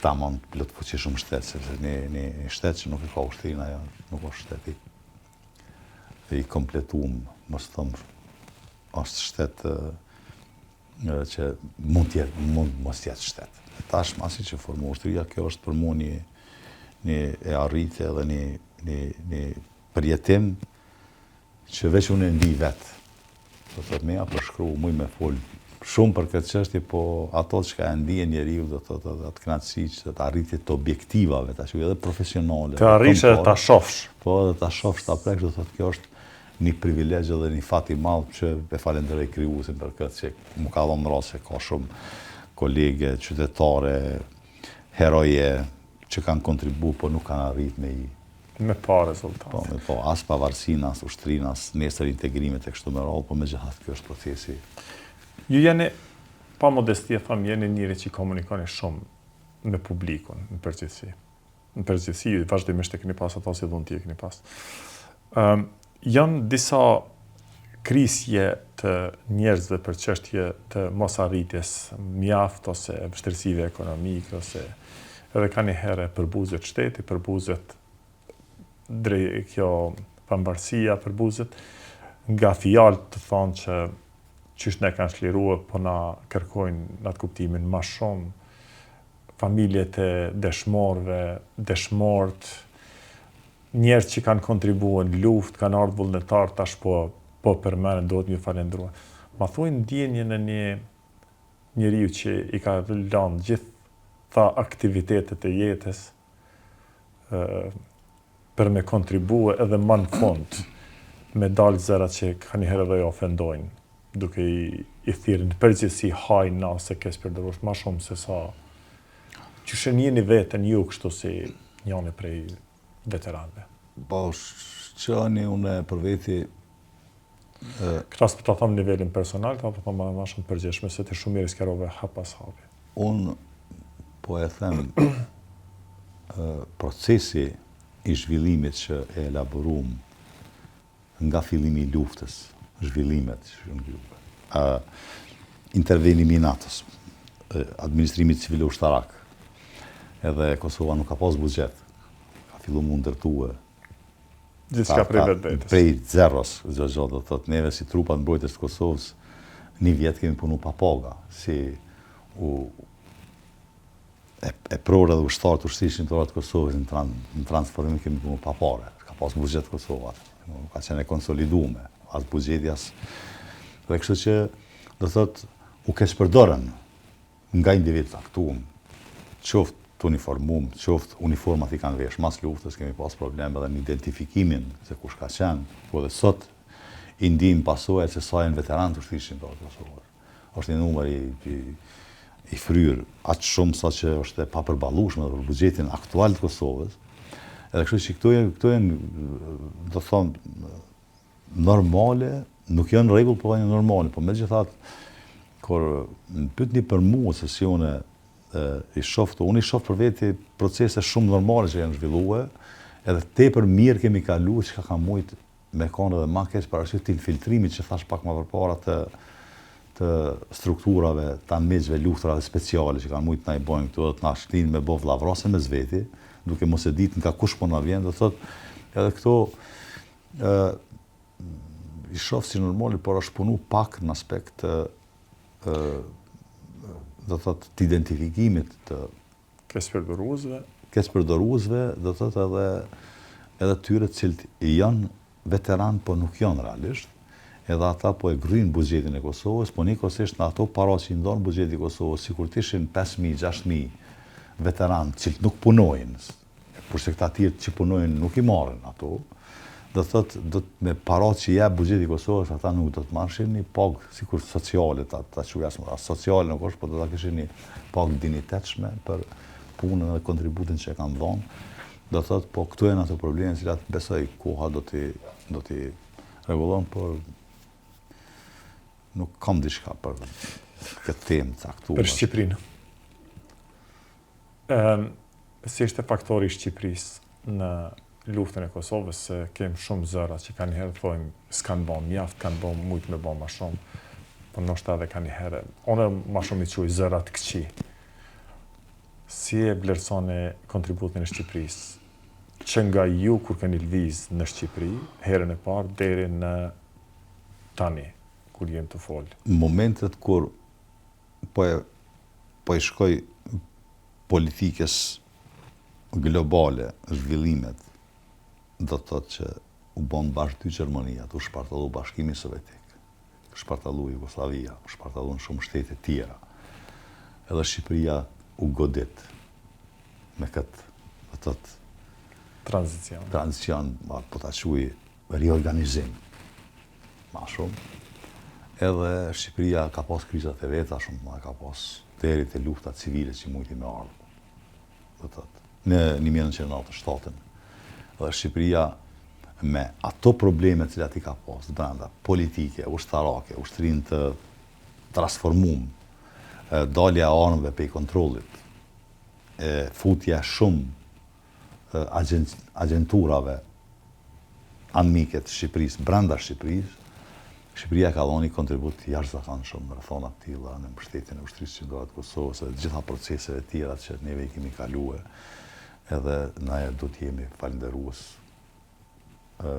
B: tamam të plotfuqishëm shtet, sepse një, një, një shtet që nuk e ka ushtrinë, ajo nuk është shtet i i kompletum, mos të them, është shtet që mund të jetë, mund mos të jetë shtet. Tash masi që formu ushtria, kjo është për mua një një e arritje dhe një një një përjetim që veç unë e ndi vet. Do të thotë me ja përshkru, muj me fol. shumë për këtë çështje, po ato çka e ndien njeriu do të thotë edhe atë kënaqësi që të arritje të objektivave, ta quaj edhe profesionale.
A: Të arrish edhe ta shofsh.
B: Po edhe ta shofsh, ta preksh, do të thotë kjo është një privilegj edhe një fat i madh që e falenderoj krijuesin për këtë që më ka dhënë rast se ka shumë kolege, qytetare, heroje që kanë kontribu, po nuk kanë arrit me i
A: Me pa rezultat.
B: Po, me pa, as pavarësinë, as ushtrinë, as nesër integrimet e kështu me radhë, po megjithatë kjo është procesi.
A: Ju jeni, pa modesti e them, jeni njeri që komunikoni shumë me publikun, në përgjithësi. Në përgjithësi, ju vazhdimisht e keni pas ato si dhunti e keni pas. Um, janë disa krisje të njerëzve për çështje të mosarritjes mjaft ose vështirësive ekonomike ose edhe kanjëherë përbuzet shteti, përbuzet drej kjo pavarësia, përbuzet nga fjalë të thonë që qysh na kanë çlirue, po na kërkojnë në atë kuptimin ma shumë, familjet e dëshmorëve, dëshmorët, njerëz që kanë kontribuar në luftë, kanë ardhur vullnetar, tash po po përmenden, duhet me ju falendrua. Ma thuaj ndjenjën e një njeriu që i ka lënë gjitha aktivitetet e jetës ë për me kontribue edhe ma në fund me dalë zëra që kanjëherë edhe i ofendojnë, duke i, i thirrë në përgjithësi hajna ose keqpërdorues, ma shumë se sa Qysh e ndjeni veten ju kështu si njëri prej veteranëve?
B: Po, qani unë për veti...
A: Këta s'po ta them nivelin personal, ta po them ma shumë të përgjithshme, se ti shumë mirë sqarove hap pas hapi.
B: Unë po e them procesi i zhvillimit që e elaborum nga fillimi i luftës, zhvillimet që janë zhvilluar, ë intervenimi i NATO-s, administrimi civil ushtarak. Edhe Kosova nuk ka pas buxhet. Ka fillu m'u ndërtue.
A: Gjithçka prej vetvetes.
B: Prej zeros, çdo gjë do të thotë neve si trupat mbrojtës të Kosovës një vjet kemi punu pa paga, si u e, eprorë edhe ushtarë të ushtrisë çlirimtare të Kosovës në, tran, në transformim kemi punu pa pare. S'ka pas buxhet Kosova, nuk ka qenë e konsolidume, as buxheti, as... Dhe kështu që, do thot, u keqpërdorën nga individë caktum, qoftë të uniformum, qoftë uniformat i kanë vesh mas luftës, kemi pas problem edhe në identifikimin se kush ka qenë, po edhe sot i ndim pasojat se sa janë veteranë të ushtrisë çlirimtare të Kosovës. Është një numër i, i, i fryrë, aq shumë sa që është e papërballueshme edhe për buxhetin aktual të Kosovës. Edhe kështu që këto janë, këto janë, do të thonë, normale, nuk janë në rregull, po janë normale, po megjithatë, kur më pyetni për mua se si unë i shoh këto, unë i shoh për veti procese shumë normale që janë zhvilluar, edhe tepër mirë kemi kalu çka ka mujt me kon edhe ma keq për arsye të infiltrimit që thash pak ma përpara të të strukturave të armiqve, luftërave speciale që kanë mujtë të na i bojnë këtu edhe të na shtinë me bo vllavrasje mes veti, duke mos e ditë nga kush po na vjen, do thotë edhe këto ë i shoh si normale, por është punu pak në aspekt të ë do thotë të identifikimit të
A: Keqpërdoruesve.
B: Keqpërdoruesve, do të thotë edhe edhe tyre të cilët janë veteranë, po nuk janë realisht, edhe ata po e gërryjnë buxhetin e Kosovës, po njëkohësisht në ato para që i ndan buxheti i Kosovës, sikur të ishin 5000, 6000 veteranë, të cilët nuk punojnë, Kurse këta tjerët që punojnë nuk i marrin ato, do të thotë do të me paratë që jep buxheti i Kosovës ata nuk do të marrshin një pagë sikur sociale ta ta quaj as as sociale nuk është, po do ta kishin një pagë dinjitetshme për punën dhe kontributin që e kanë dhënë. Do të thotë po këto janë ato probleme të cilat besoj koha do t'i do t'i rregullon, por nuk kam diçka për këtë temë të
A: caktuar. Për Shqipërinë. Ëm si ishte faktori i Shqipërisë në luftën e Kosovës, se kem shumë zëra që kanjëherë thojnë s'kanë bo mjaft, kanë bo mujt me bo ma shumë, po ndoshta edhe kanjëherë, unë ma shumë i quj zëra të këqij. Si e vlerësoni kontributin e Shqipërisë që nga ju kur keni lëviz në Shqipëri, herën e parë deri në tani, kur jem tu
B: folë? Momentet kur po e po i shkoj politikës globale, zhvillimet, do të thotë që u bon bash dy Gjermaniat, u shpartallu Bashkimi Sovjetik. shpartallu Jugosllavia, u shpartallun shumë shtete tjera. Edhe Shqipëria u godit me këtë, do të thotë,
A: Tranzicion.
B: Tranzicion, po ta quaj riorganizim ma shumë. Edhe Shqipëria ka pas krizat e veta shumë, ma ka pas deri te lufta civile që mujti me ardhë. Do të thotë, në 1997-ën. Dhe Shqipëria me ato probleme të cilat i ka pas brenda, politike, ushtarake, ushtrinë të transformum, dalja e armëve prej kontrollit, e futja shumë agjenturave anmike të Shqipërisë brenda Shqipërisë, Shqipëria ka dhënë një kontribut të jashtëzakonshëm në rrethana të tilla në mbështetjen e Ushtrisë Çlirimtare të Kosovës dhe të gjitha proceseve tjera që neve i kemi kalue, edhe na duhet të jemi falënderues ë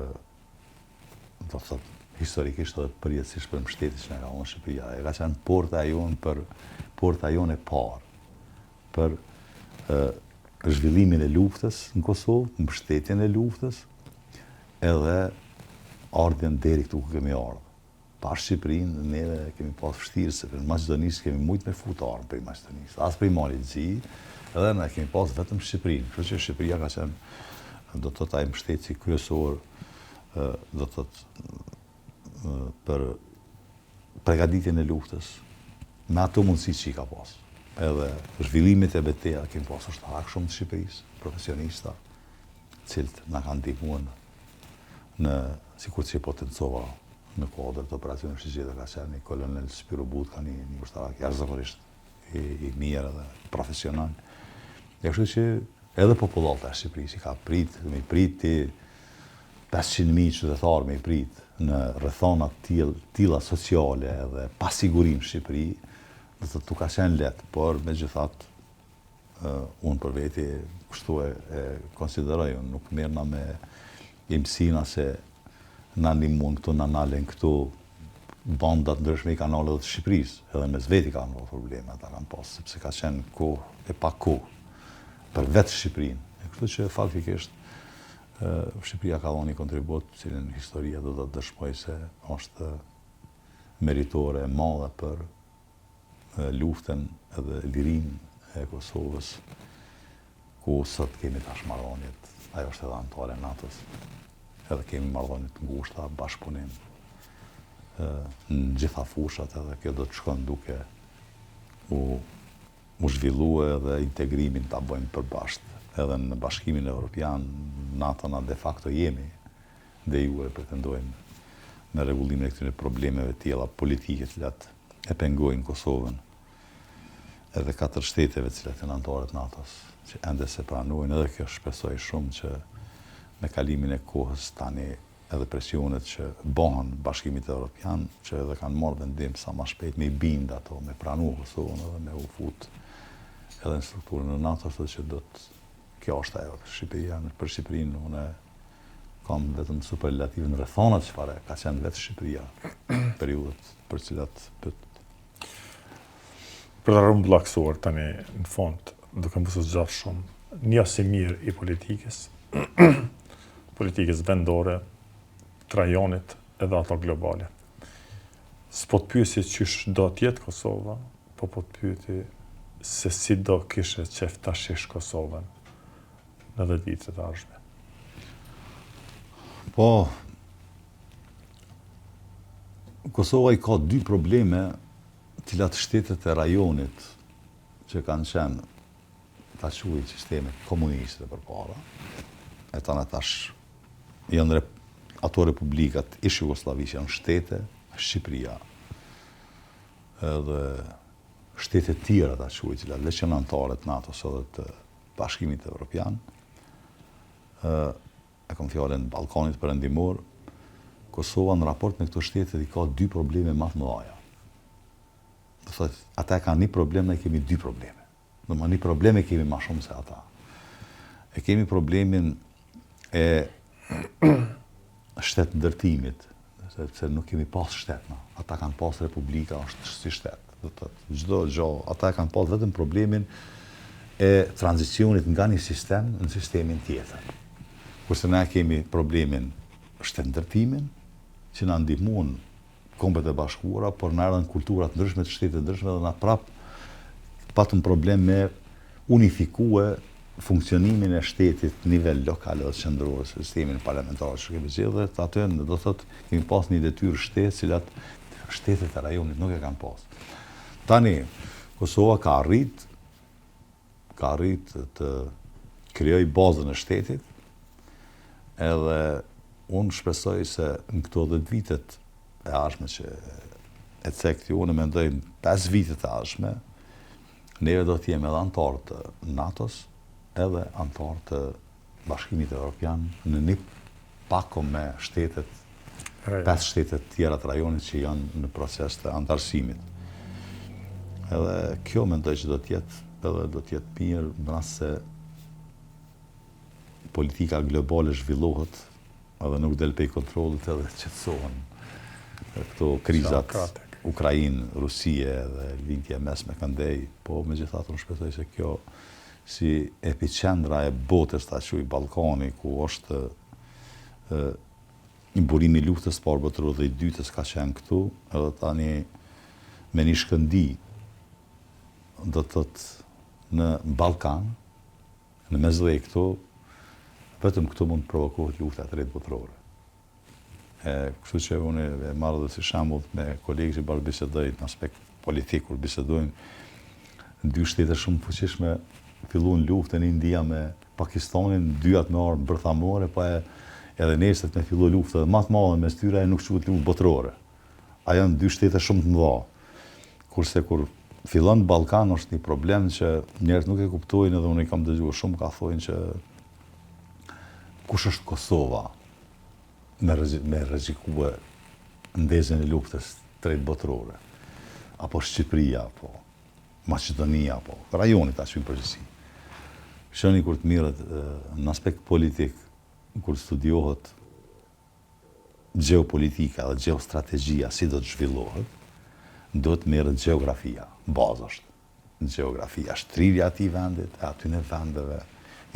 B: do të thotë historikisht edhe përjetësisht për mbështetjen që na ka dhënë Shqipëria. Ajo ka qenë porta e jonë për porta jonë e parë për zhvillimin e luftës në Kosovë, mbështetjen e luftës, edhe ardhjen deri këtu ku kemi ardhur. Pa Shqipërinë, neve kemi pas vështirë, se prej Maqedonisë kemi mujtë me fut armë prej Maqedonisë, as prej Malit të Zi, edhe ne kemi pas vetëm Shqipërinë. Kështu që Shqipëria ka qenë, do të thotë ai mbështetësi kryesor, do të thotë për pregaditjen e luftës, me ato mundësi që i ka pas. Edhe zhvillimit e betejave, kemi pas ushtarak shumë të Shqipërisë, profesionista, cilët na kanë ndihmuar në sikur që potencova në kuadër të operacionit Shigjeta ka qenë një kolonel Spiro Butka, një, një ushtarak jashtëzakonisht i, i mirë dhe profesional. E kështu që edhe popullata e Shqipërisë i ka prit, me i prit ti 500.000 qytetarë me i prit në rrethana të tilla sociale edhe pasiguri në Shqipëri, do të thotë nuk ka qenë lehtë, por megjithatë unë për veti kështu e, e konsideroj, unë nuk merrna me imsina se na ndihmuan këtu, na nalen këtu, bandat ndryshme i kanë nalë edhe të Shqipërisë, edhe mes veti kanë pas probleme, ata kanë pas, sepse ka qenë kohë e pa kohë për vetë Shqipërinë. E kështu që faktikisht Shqipëria ka dhënë një kontribut, të cilin historia do ta dëshmojë se është meritore e madhe për luftën edhe lirinë e Kosovës, ku sot kemi tash marrëdhëniet, ajo është edhe anëtare e NATO-s, edhe kemi marrëdhënie të ngushta, bashkëpunim në gjitha fushat edhe kjo do të shkon duke u u zhvillue edhe integrimin ta bëjmë përbashkët edhe në Bashkimin Evropian, NATO na de facto jemi de jure pretendojmë me rregullimin e këtyre problemeve tjera politike të cilat e pengojnë Kosovën edhe katër shteteve të cilat janë anëtare të NATO-s, që ende s'e pranojnë, edhe kjo shpresoj shumë që me kalimin e kohës tani edhe presionet që bëhen Bashkimit Evropian, që edhe kanë marrë vendim sa ma shpejt me i bind ato, me pranu Kosovën edhe me u fut edhe në strukturën e NATO-s, dhe që do të kjo është ajo, Shqipëria, për Shqipërinë, unë kam vetëm superlativë në rrethanat çfarë ka qenë vetë Shqipëria, periudhët për cilat
A: për Për ta rrumbullaksuar tani në fund, duke mos u zgjatë shumë, njohës i mirë i politikës, politikës vendore, të rajonit edhe ato globale. S'po të pyesi qysh do të jetë Kosova, po po të pyeti se si do kishe qef ta shihsh Kosovën në 10 vitet e
B: ardhshme. Po, Kosova i ka dy probleme të cilat shtetet e rajonit që kanë qenë ta quaj sisteme komuniste përpara, e tana tash janë rep, ato republikat ish Jugosllavisë janë shtete, Shqipëria, edhe shtete tjera ta quaj, cilat veç janë anëtare të NATO-s edhe të Bashkimit Evropian, e kam fjalën Ballkanit Perëndimor, Kosova në raport me këto shtetet i ka dy probleme ma të mëdha. Do thotë, ata e kanë një problem, ne kemi dy probleme. Domethënë një problem e kemi ma shumë se ata. E kemi problemin e shtetndërtimit, sepse nuk kemi pas shtet na. Ata kanë pas republika, është si shtet. Do të thotë, çdo gjë, ata e kanë pas vetëm problemin e tranzicionit nga një sistem në sistemin tjetër. Kurse na kemi problemin shtetndërtimin, që na ndihmuan. Kombet e Bashkuara, por na erdhën kultura të ndryshme të shtete të ndryshme dhe na prap patëm problem me unifikue funksionimin e shtetit në nivel lokal dhe qendror, sistemin parlamentar që kemi zgjedhë dhe aty do të thotë kemi pas një detyrë shtesë, cilat shtetet e rajonit nuk e kanë pas. Tani Kosova ka arrit ka arrit të krijojë bazën e shtetit, edhe unë shpresoj se në këto 10 vitet e ardhshme që e cekët ju, unë mendoj në 5 vitet e ardhshme, neve do të jemi edhe anëtarë të NATO-s, edhe anëtarë të Bashkimit Evropian në një pako me shtetet, pesë shtetet tjera të rajonit që janë në proces të anëtarësimit. Edhe kjo mendoj që do të jetë, edhe do të jetë mirë në rast se politika globale zhvillohet edhe nuk del pej kontrollit edhe qetësohen këto krizat Ukrainë, Rusie dhe Lindja e Mesme këndej, po megjithatë unë shpresoj se kjo si epiqendra e botës ta quaj Ballkani ku është burimi i luftës së parë botërore dhe i dytës ka qenë këtu, edhe tani me një shkëndi do të thotë në Ballkan, në Mesdhe këtu, vetëm këtu mund të provokohet lufta e tretë botërore. E, kështu që unë e marr edhe si shembull me kolegë që bashkë bisedoj në aspekt politik, kur bisedojmë, dy shtete shumë të fuqishme filluan luftën India me Pakistanin, dyjat me armë bërthamore, po e, edhe nesër me fillu luftë edhe ma të madhe mes tyre e nuk quhet luftë botërore. A janë dy shtete shumë të mëdha. Kurse kur fillon në Ballkan është një problem që njerëzit nuk e kuptojnë edhe unë i kam dëgjuar shumë ka thonë që kush është Kosova me me rrezikue ndezjen e luftës tretë botërore apo Shqipëria apo Maqedonia apo rajoni ta quajmë përgjithësi. Shoni kur të mirret në aspekt politik, kur studiohet gjeopolitika dhe gjeostrategjia si do të zhvillohet, duhet të merret gjeografia, bazë është gjeografia, shtrirja e atij vendit, e atyne vendeve,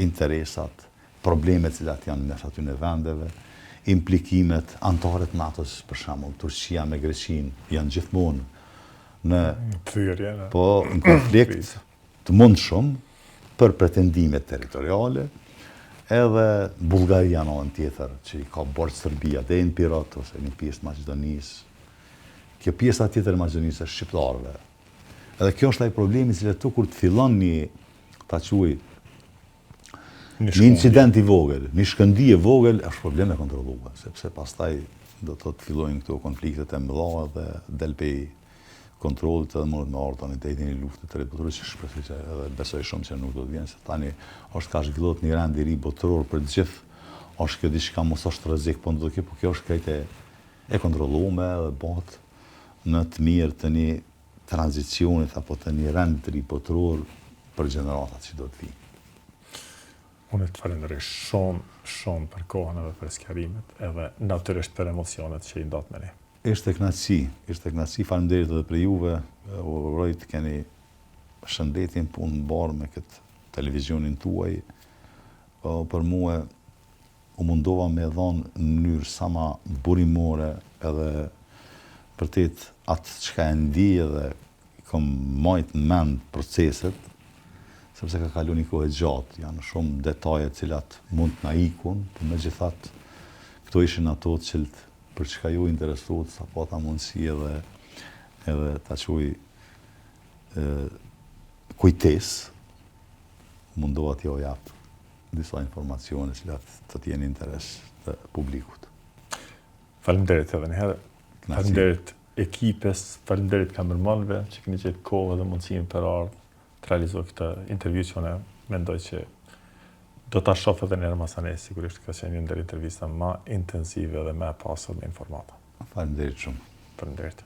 B: interesat, problemet cilat janë mes atyne vendeve, implikimet, anëtarët e NATO-s, për shembull, Turqia me Greqinë, janë gjithmonë në
A: thyerje,
B: po, në konflikt të mundshëm për pretendimet territoriale, edhe Bullgaria në anën tjetër, që i ka borxh Serbia deri në Pirot ose një pjesë të Maqedonisë. Kjo pjesa tjetër e Maqedonisë është shqiptarëve. Edhe kjo është ai problemi i cili tu kur të fillon një ta quaj një incident i vogël, një shkëndi e vogël është problem e kontrollue, sepse pastaj do të thotë fillojnë këto konfliktet e mëdha dhe del pej kontrollit edhe mundet me ardhë tani deri në luftë të tretë botërore që shpresoj që edhe besoj shumë që nuk do të vjen se tani është ka zhvillohet një rend i ri botëror për të gjithë është kjo diçka mos është rrezik po ndodh kjo po kjo është krejt e e kontrollume dhe bëhet në të mirë të një tranzicionit apo të një rend të ri botëror për gjeneratat që do të
A: vijnë. Unë të falenderoj shumë, shumë për kohën edhe për sqarimet, edhe natyrisht për emocionet që i ndatë me
B: ne. Ishte kënaqësi, ishte kënaqësi, faleminderit edhe për juve, uroj të keni shëndetin punë mbarë me këtë televizionin tuaj. Për mua u mundova me dhanë në mënyrë sa ma burimore edhe vërtet atë çka e ndi edhe kom majt në mend proceset, sepse ka kalu një kohë e gjatë, janë shumë detaje të cilat mund të na ikun, por megjithatë këto ishin ato të cilët për çka ju interesuat, sa pata mundësi edhe edhe ta quaj kujtesë, mundova t'jua jap disa informacione të cilat do të jenë interes të publikut.
A: Faleminderit edhe një herë. Faleminderit ekipes, faleminderit kamermanëve që keni gjetë kohë dhe mundësinë për ardhë të realizoj këtë intervju që unë mendoj që do ta shoh edhe një herë masanej, sigurisht ka qenë një ndër intervista ma intensive dhe më e pasur me informata.
B: Faleminderit shumë.
A: Faleminderit.